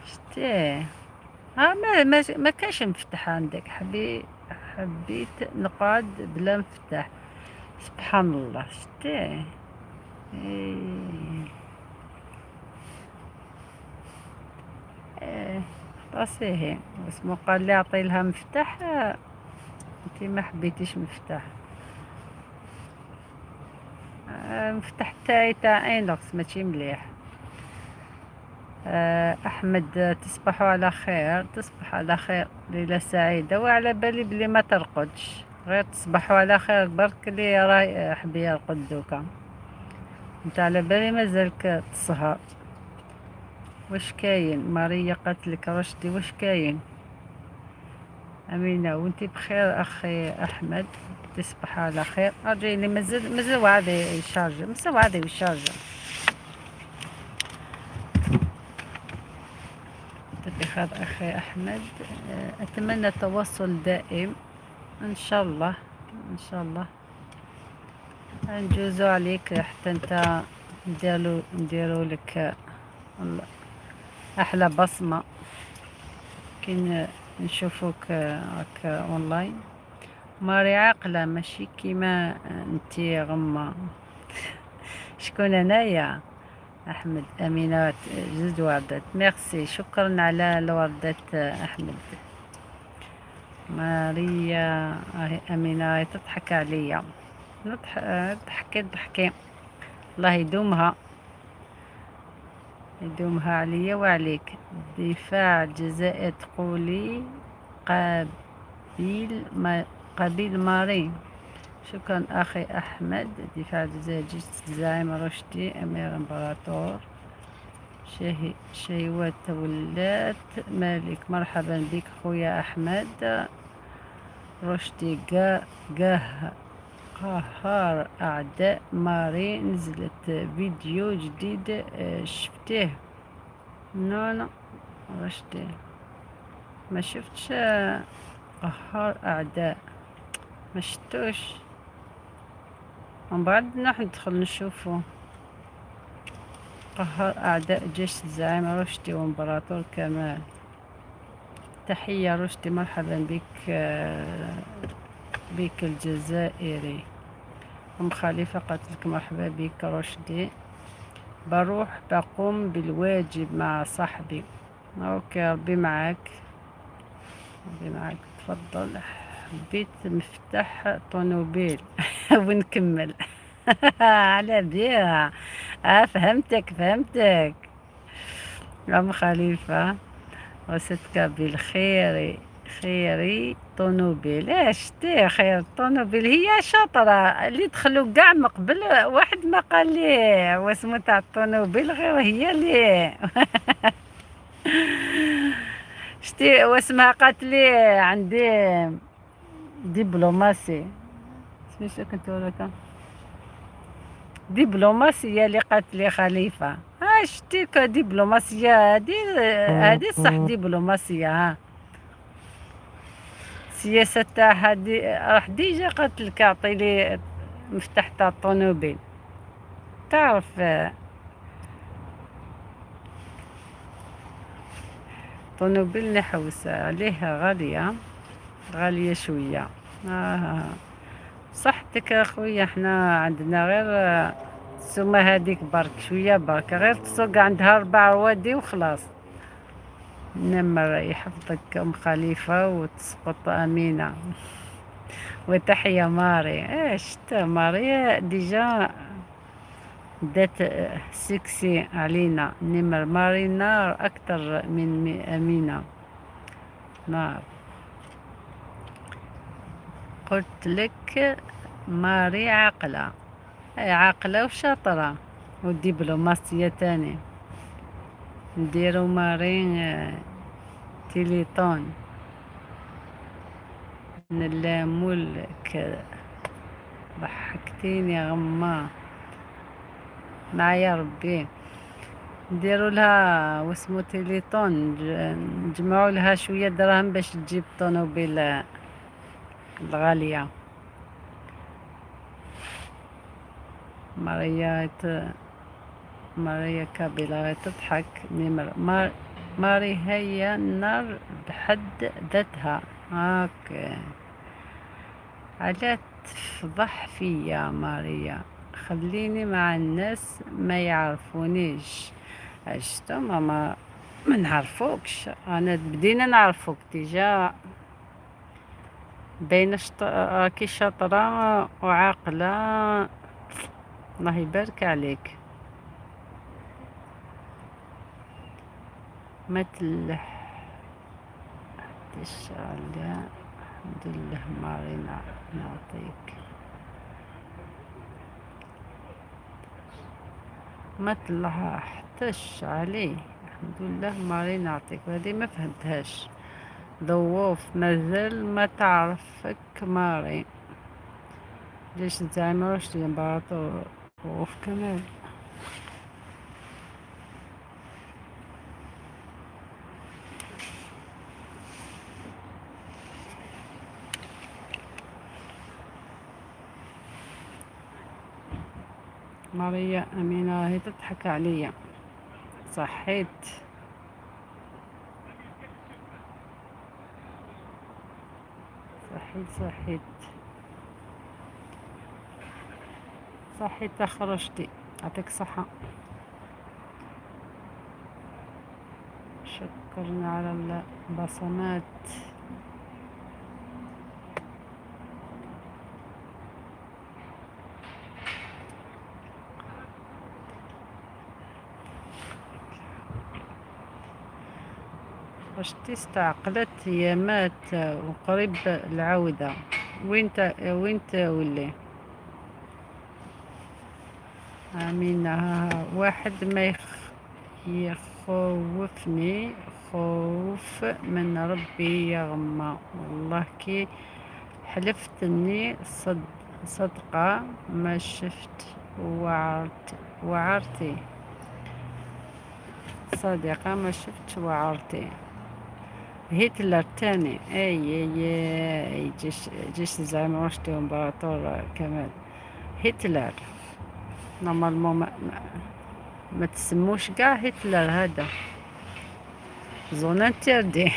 شتي ها ما كاش مفتاح عندك. حبيت نقعد بلا مفتاح. سبحان الله. شتي ايه خلاص. اسمو قال لي اعطي لها مفتاح، انتي ما حبيتيش مفتاح. مفتاح تاعي تاع inox ماشي مليح. احمد تصبحوا على خير، تصبح على خير، ليله سعيده. وعلى بالي بلي ما ترقدش، غير تصبحوا على خير برك. اللي راي حبي يرقد دوكا، انت على بالي مازالك تسهر. واش كاين ماريا؟ قالت لك رشدي واش كاين؟ امينه وانتي بخير اخي احمد، تصبح على خير. ارجيني مازال وعادي يشارج، مازال وعادي يشارج. بخير اخي احمد، اتمنى تواصل دائم ان شاء الله. ان شاء الله نجوزو عليك حتى انت نديرو لك احلى بصمه كي نشوفوك راك اونلاين. ماري عاقله ماشي كيما انتي غمه. شكون انايا؟ احمد امينه جوج وردات، ميرسي، شكرا على الوردات احمد. ماريا راهي أمينة راهي تضحك عليا. ضحكي ضحكي، الله يدومها، يدومها عليا وعليك. دفاع الجزائر تقولي قابيل ما قابيل ماري. شكرا أخي أحمد. دفاع الجزائر، جيش الزعيم رشدي أمير إمبراطور شهيوات ولات مالك. مرحبا بك خويا أحمد رشدي. قهار أعداء ماري. نزلت فيديو جديد، شفتيه؟ non non رشدي ما شفتش. قهار أعداء ما شفتوش، ومن بعد نروح ندخل نشوفو. قهار أعداء جيش الزعيم رشدي وإمبراطور كمال. تحية رشدي، مرحبا بك الجزائري. أم خليفة قالت لك مرحبا بك رشدي. بروح بقوم بالواجب مع صاحبي. OK ربي معاك، ربي معاك. تفضل. حبيت مفتاح طوموبيل ونكمل. على بيها. فهمتك فهمتك. أم خليفة وستك بالخير. خيري طوموبيل. شتي خير طوموبيل، هي شاطرة اللي دخلوا كاع من قبل واحد ما قال لي واسمو تاع الطوموبيل غير هي اللي شتي واسمها. قالت لي عندي دبلوماسي، سميتو كنت وراك دبلوماسية اللي قالت لي خليفة. شتي دبلوماسية هادي صح دبلوماسية. ها السياسة تاعها دي راح déjà قالت لك اعطي لي مفتاح تاع الطوموبيل. تعرف طوموبيل نحوس عليها غالية، غالية شوية. صحتك اخويا، حنا عندنا غير السومة هذيك برك شوية برك، غير تسوق عندها 4 روادي وخلاص. نمر يحفظك أم خليفة وتسقط أمينة. وتحية ماري. شتا ماري déjà دات succès علينا. نمر ماري نار أكثر من أمينة نار. قلت لك ماري عاقلة، عاقلة وشاطرة ودبلوماسية تاني. نديرو ماري تيليطون نلامولك. ضحكتيني غما معايا ربي. نديرو لها واسمو تيليطون، نجمعو لها شوية دراهم باش تجيب طوموبيل الغالية. ماريا كابيلا تضحك. نمر ماري هي النار بحد ذاتها. OK علاه تفضح فيا ماريا، خليني مع الناس ما يعرفونيش. عشتو ماما ما نعرفوكش، انا بدينا نعرفوك déjà، باينه راكي شاطره وعاقله، الله يبارك عليك. ما تلحتش على الحمد لله ماري نعطيك. ما تلحتش عليه الحمد لله ماري نعطيك. هذه ما فهمتهاش. ضووف مازال ما تعرفك ماري. ليش زعما واش الامبراطور وف كمال. ماريا أمينة راهي تضحك عليا. صحيت صحيت صحيت صحيت خرجتي، يعطيك الصحة. شكرا على البصمات. شتي استعقلت يامات وقريب العودة. وين تولي؟ امين. واحد ما يخوفني خوف من ربي يا غما، والله كي حلفتني صدقة ما شفت وعرتي، صديقة ما شفت وعرتي. هتلر تاني، اي اي اي، جيش الزعيم رشدي وامبراطور كمال. هتلر normalement ما تسموش كاع هتلر، هذا zone interdite.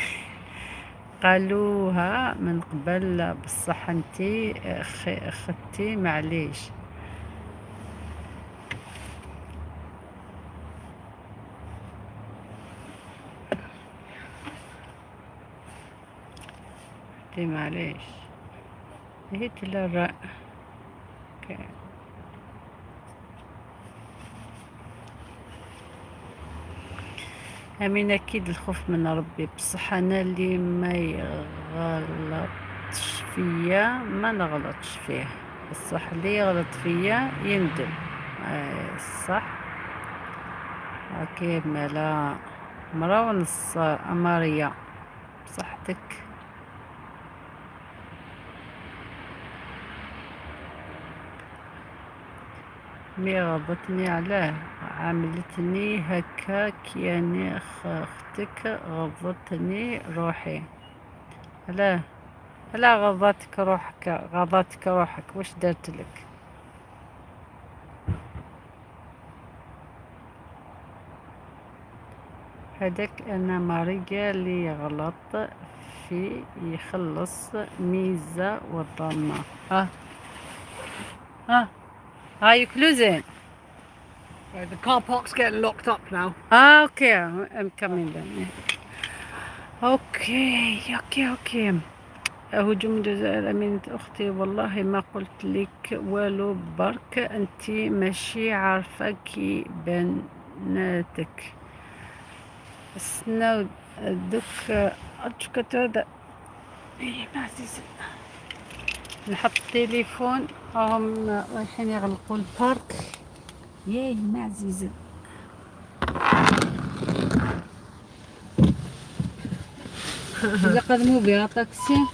قالوها من قبل، بصح انتي ختي معليش. ختي معليش. هتلر okay. امين. اكيد الخوف من ربي، بصح انا اللي ما يغلطش فيا ما نغلطش فيه، بصح اللي يغلط فيا يندم. صح. okay مالا مرا ونص اماريا، بصحتك. mais غضتني علاه عملتني هكا، كياني اختك غضتني روحي. علاه علاه غضتك روحك؟ غضتك روحك واش درت لك؟ هذاك انا ماريا اللي يغلط في يخلص ميزة والضمة. Are you closing? Right, the car park's getting locked up now. Okay. I'm coming then. Yeah. Okay. هجوم الجزائر. أمينة أختي، والله ما قلت لك والو، برك أنت ماشي عارفة كي بناتك. استناو دوك أرجوك هذا. إيه ما عزيز. نحط التليفون، راهم رايحين يغلقوا ال park. ياي ما عزيز. إذا قدموا بها طاكسي.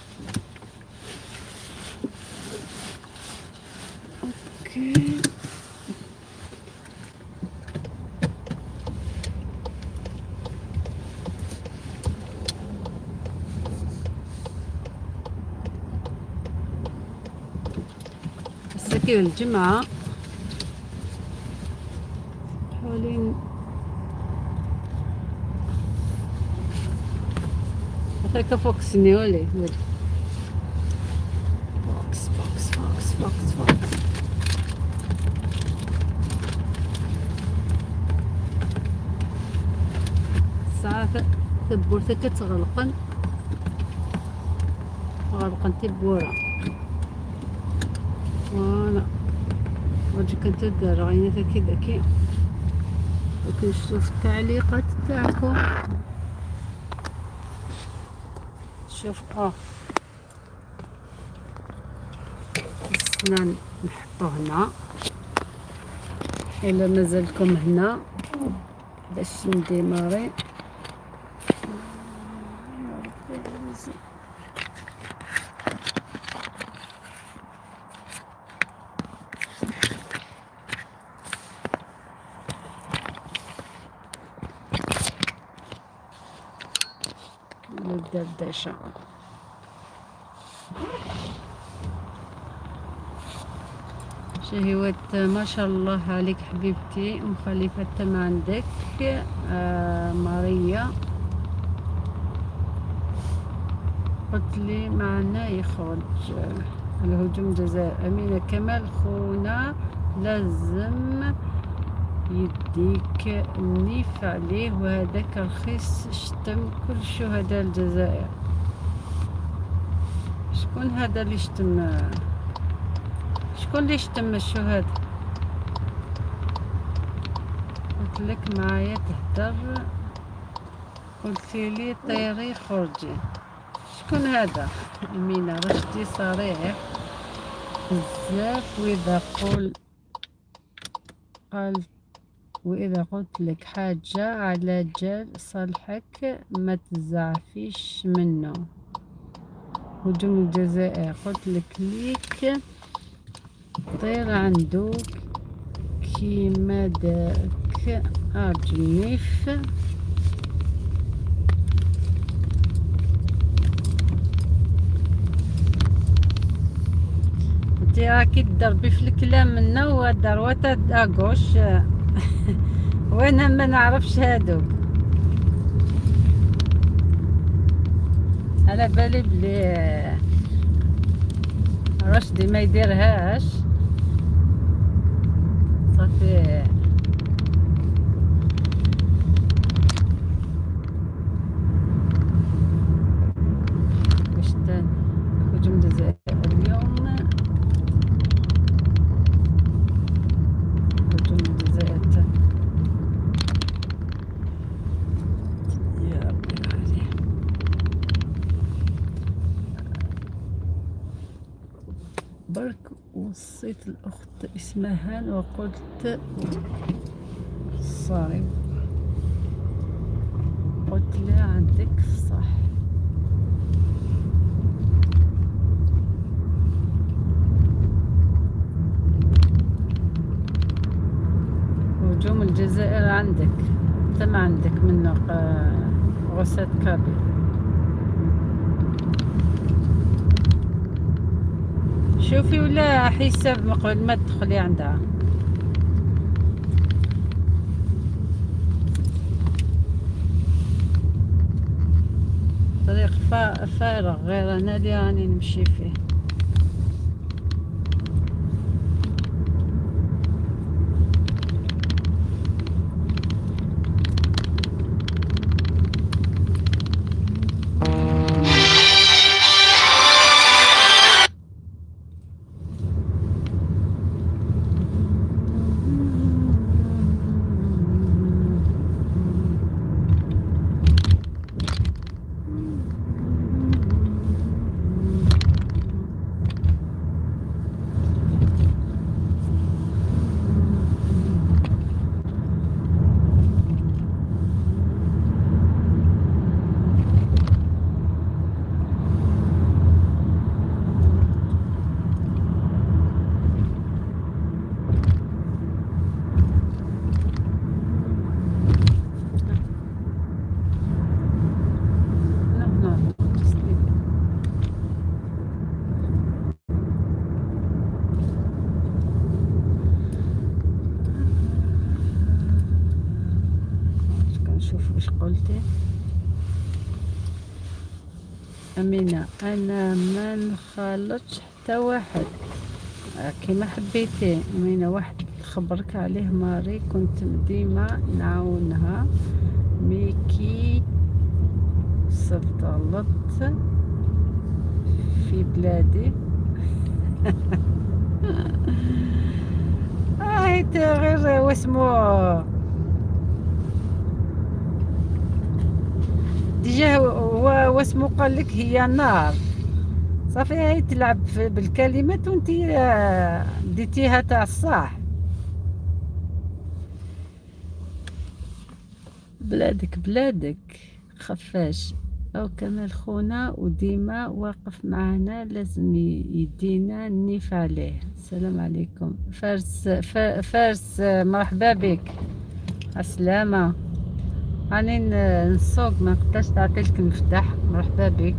okay. السكين الجمعة حوالين هذاك فوكس نيولي. فوكس فوكس فوكس فوكس فوكس. الساعة تبورتا كتغلقن، غلقن تبورة. voilà وجه كنت دار غينتا كي كي. وكنشوف التعليقات تاعكم. شوف السنان نحطو هنا الا مازالكم هنا باش نديماري. يا ربي عزيزي. الدردشة. شهوات ما شاء الله عليك حبيبتي ام خليفة، تم عندك. ماريا قلت لي معنا يخرج الهجوم الجزائر. أمينة كمال خونا لازم يديك النيف عليه، وهذاك رخيص شتم كل شهداء الجزائر. شكون هذا اللي شتم؟ شكون اللي شتم الشهداء؟ قلت لك معايا تهدر. قلتي لي طيري خرجي. شكون هذا؟ أمينة رشدي صريح بزاف. وإذا قل قال وإذا قلت لك حاجة على جال صالحك ما تزعفيش منه. هجوم الجزائر قلت لك ليك طير عنده كيما داك أرجنيف. انت راكي تضربي في الكلام منا و droite à gauche وانا ما نعرفش هادوك. على بالي بلي رشدي ما يديرهاش صافي. واش تاني؟ هجوم الجزائر اليوم، هجوم الجزائر تاني. يا ربي العظيم. برك وصيت الأخت اسمهان وقلت صاري، قلت لها عندك صح. هجوم الجزائر عندك، انت ما عندك منه غسات كابي. شوفي ولا حساب قبل ما تدخلي عندها. طريق فارغ غير انا اللي راني نمشي فيه. No, no, just leave it. كنشوف واش قلتي أمينة. أنا ما نخالطش حتى واحد كيما حبيتي أمينة. واحد خبرك عليه ماري، كنت ديما نعاونها، mais كي صبت غلطت في بلادي. غير واسمو déjà هو واسمو قال لك هي نار صافي، هي تلعب بالكلمات وانت ديتيها تاع الصح. بلادك بلادك خفاش او كمال خونا وديما واقف معنا، لازم يدينا النيف عليه. السلام عليكم فارس. فارس مرحبا بك، السلامة. راني نسوق ما نقدرش نعطيلك المفتاح. مرحبا بك.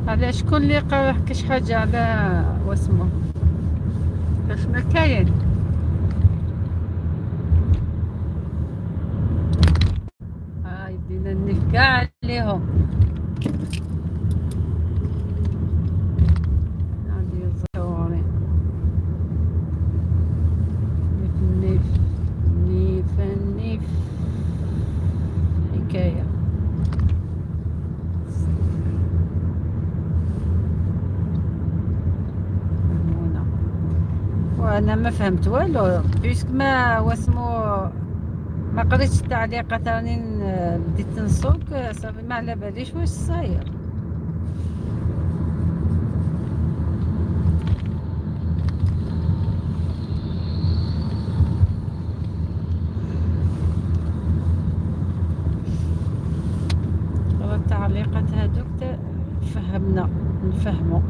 على شكون اللي قال كاش حاجة على واسمو كاش ما كاين؟ يدينا النيف كاع عليهم. غادي يزوري النيف النيف النيف حكاية. انا ما فهمت والو puisque ما واسمو ما قريتش التعليقات، راني بديت نسوق صافي ما على باليش واش صاير. التعليقات هادوك فهمنا نفهمو.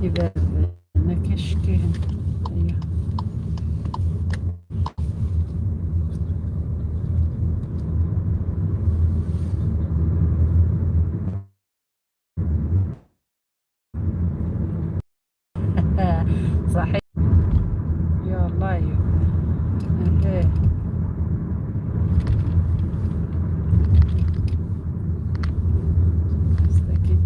يبان ما كاش كاين. أيوه. صحيح يا الله إيه. مساكين.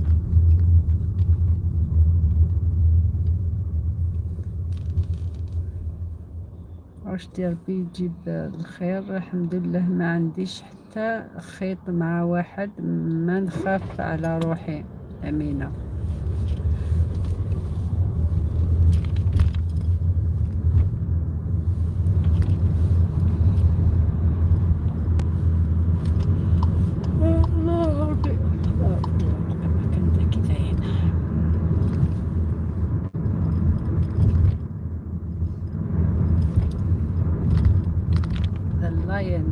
واش ربي يجيب الخير. الحمد لله ما عنديش حتى خيط مع واحد، ما نخاف على روحي. أمينة. الله ربي كنت كده هنا. The lion.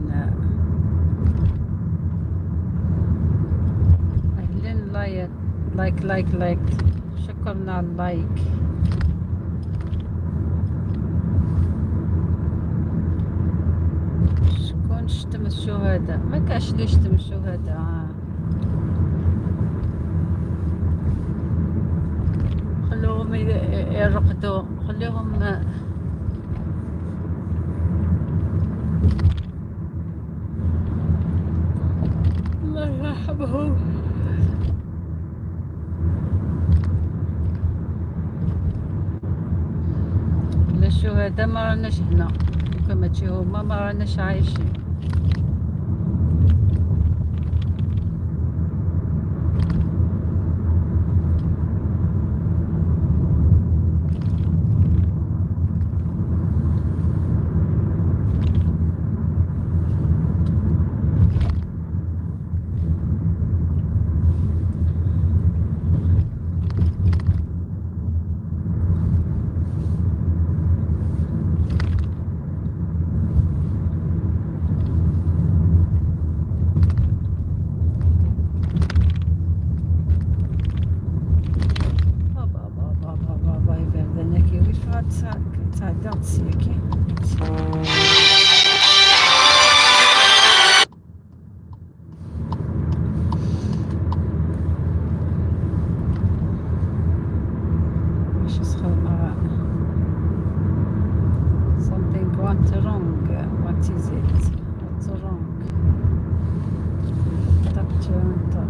أهلين lion، like like like، شكرا على ال like. شكون شتم الشهداء؟ ما كاش اللي شتم الشهداء. خلوهم يرقدوا، خليهم. الله يرحمهم. لا الشهداء ما راناش هنا، كما ماشي هما ما راناش عايشين. بابا بابا بابا بابا يبان كيف تعدى تسيكي. ماشي سخون. Something went wrong. What is it? What's wrong? Tap to enter.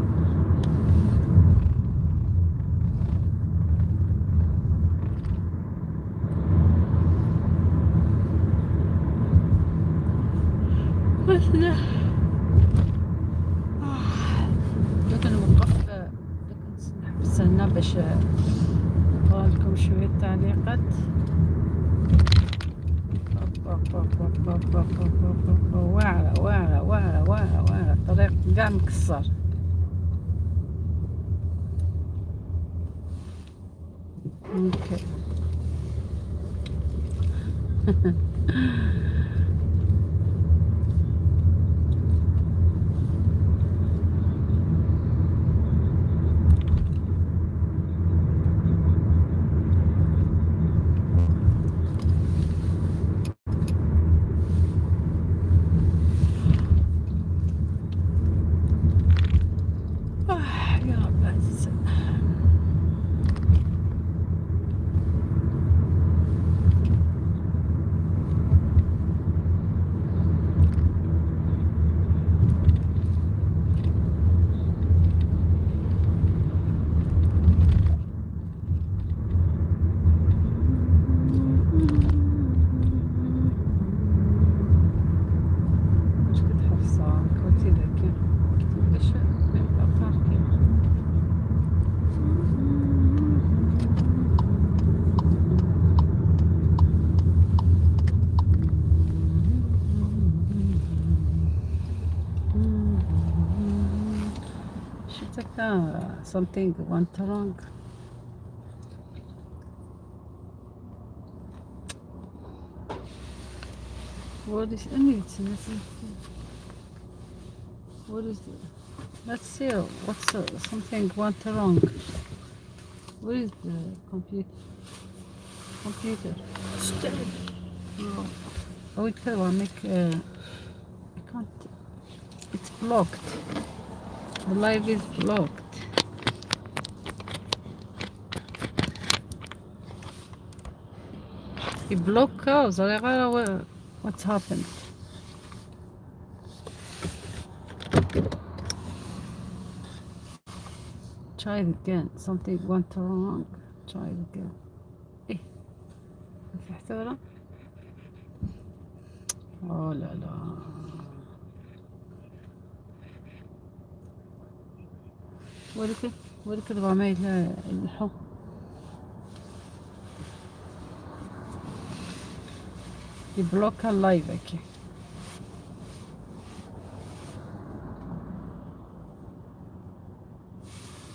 بس دوك نوقف، دوك نحبس هنا باش نقرا لكم شوية تعليقات. واعرة واعرة واعرة واعرة واعرة، الطريق كاع مكسر. okay. يا رب عزيز. Something went wrong. What is what is it? Let's see what's something went wrong. Where is the computer? Computer. No. Oh, it can make. I can't. It's blocked. The live is blocked. يبلوكا زريغة. What's happened? Try it again. Something went wrong. Try it again. ايه فتحت ولا؟ Oh لا لا، ولكن ولكن ما الحب يبلوكا ال live هكي.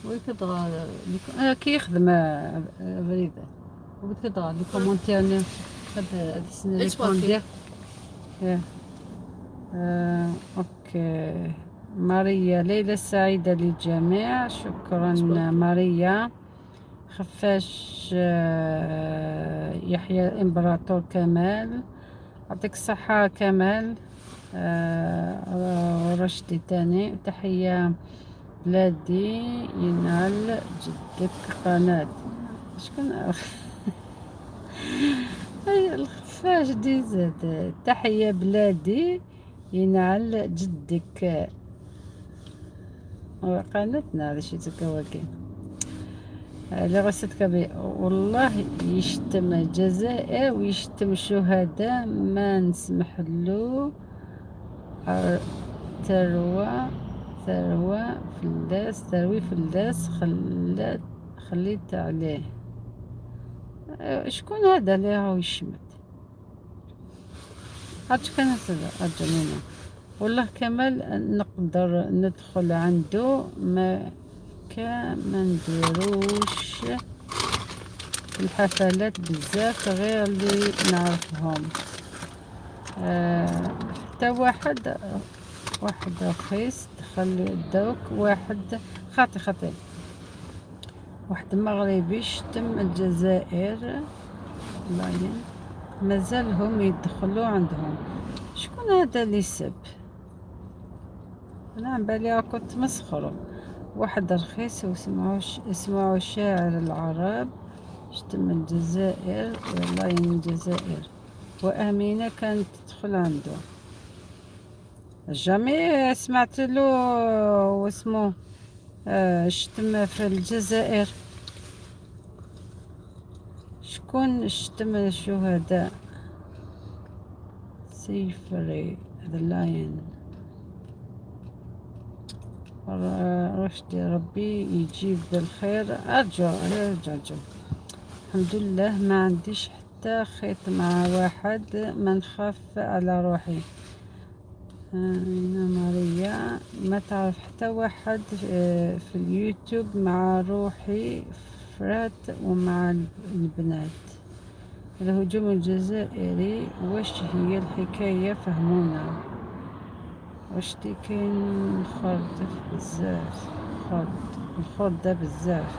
ويكدغ كي يخدم فريدة ويكدغ les commentaires هاد السنة. It's working. Yeah. Okay ماريا، ليلة سعيدة للجميع، شكرا ماريا خفاش. يحيى الإمبراطور كمال، يعطيك الصحة كمال. رشدي تاني، تحية بلادي، ينال جدك قناة. شكون الخفاش دي زاد؟ تحية بلادي ينعل جدك قناتنا، هذا شي تكواكي اللي غسلت كبي. والله يشتم الجزائر ويشتم الشهداء، ما نسمح له. ثروة ثروة فلاس ثروي فلاس خلات خليت عليه. شكون هذا اللي راهو يشمت؟ عاد شكون هذا؟ أرجو والله كمال نقدر ندخل عنده، ما كان ما نديروش الحفلات بزاف، غير اللي نعرفهم. حتى واحد واحد رخيص دخل دوك واحد خاطي خاطي، واحد مغربي شتم الجزائر لاين مازالهم يدخلوا عندهم. شكون هذا اللي سب؟ انا عن بالي كنت مسخرة. واحد رخيص وسمعوا اسمعوا شاعر العرب شتم الجزائر لاين الجزائر، وأمينة كانت تدخل عنده. jamais سمعت له واسمه شتم في الجزائر. شكون شتم الشهداء؟ سيفري the lion. رشدي ربي يجيب بالخير. أرجو أرجو أرجو. الحمد لله ما عنديش حتى خيط مع واحد، ما نخاف على روحي. أنا ماريا ما تعرف حتى واحد في اليوتيوب، مع روحي فرات ومع البنات. الهجوم الجزائري واش هي الحكاية؟ فهمونا. واش دي كاين خرد بزاف، خرد الخردة بزاف.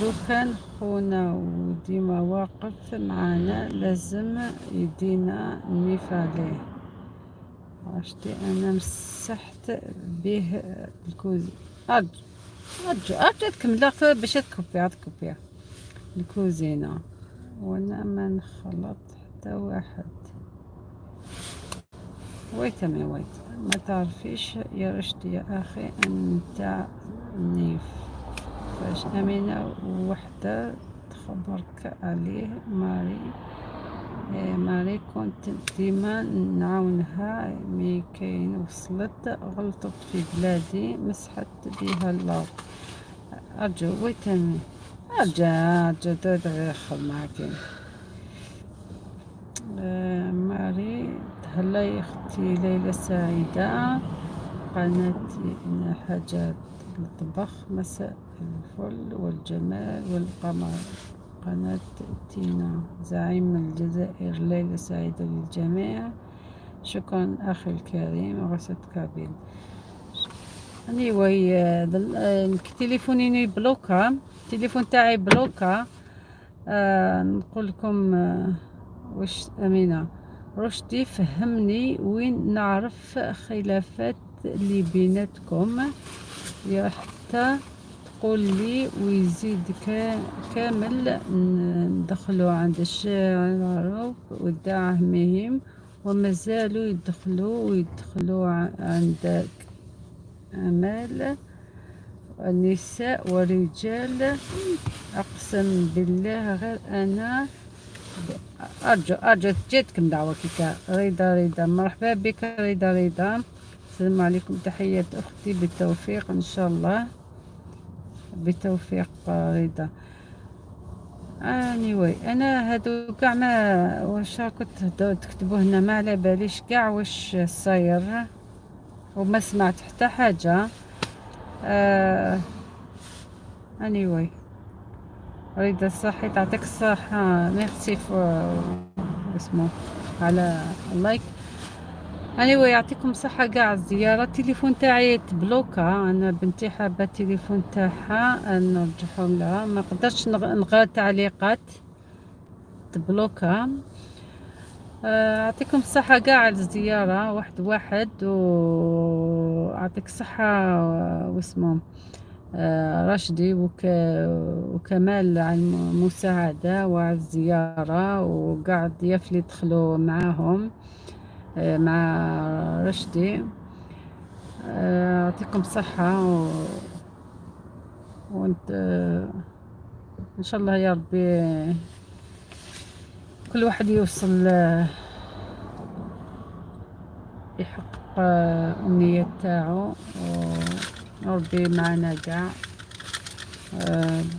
لو كان خونا وديما واقف معانا لازم يدينا النيف عليه. عرفتي انا مسحت به الكوز. ارجو ارجو ارجو تكمل باش تكوبي تكوبي الكوزينة، وانا ما نخلط حتى واحد. wait a wait، ما تعرفيش يا رشدي يا اخي انت نيف فاش أمينة وحدة تخبرك عليه. ماري إيه ماري كنت ديما نعاونها، mais كاين وصلت غلطت في بلادي مسحت بها الأرض. أرجو wait، أرجع أرجو دخل معك. ماري تهلاي أختي، ليلة سعيدة. قناة حاجة الطبخ. مساء الفل والجمال والقمر. قناة تينا زعيم الجزائر. ليلة سعيدة للجميع. شكرا أخي الكريم غسد كابين. Anyway، تليفوني bloqué، التليفون تاعي bloqué. نقول لكم واش امينه رشدي فهمني وين نعرف خلافات اللي بيناتكم يا حتى تقول لي ويزيد كامل ندخلوا عند الشعر ودعمهم ومازالوا يدخلوا ويدخلوا عند أمال النساء والرجال. أقسم بالله غير أنا أرجو أرجو جاتكم دعوة كيكا. رضا رضا، مرحبا بك رضا رضا. السلام عليكم، تحية أختي، بالتوفيق إن شاء الله، بالتوفيق رضا. Anyway، انا هادو كاع ما واش كنت تكتبوا هنا ما على باليش كاع واش صاير وما سمعت حتى حاجه. Anyway، رضا الصحي تعطيك الصحة، ميرسي اسمه على ال like. Anyway، يعطيكم الصحة كاع الزيارة. التليفون تاعي تبلوكا، انا بنتي حابة التليفون تاعها نرجعهم لها، ما قدرتش نغير تعليقات، تبلوكا. يعطيكم الصحة كاع على الزيارة واحد واحد، ويعطيك الصحة واسمه رشدي وكمال على المساعدة وعلى الزيارة، وقاع الضياف اللي دخلوا معاهم مع رشدي. يعطيكم الصحة وانت ان شاء الله يا ربي كل واحد يوصل يحقق أمنية تاعو وربي معنا كاع.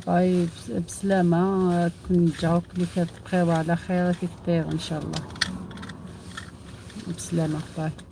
Bye، بسلامة. كن جاوك اللي كتبقاو على خير كيف ان شاء الله. بسلامة، bye.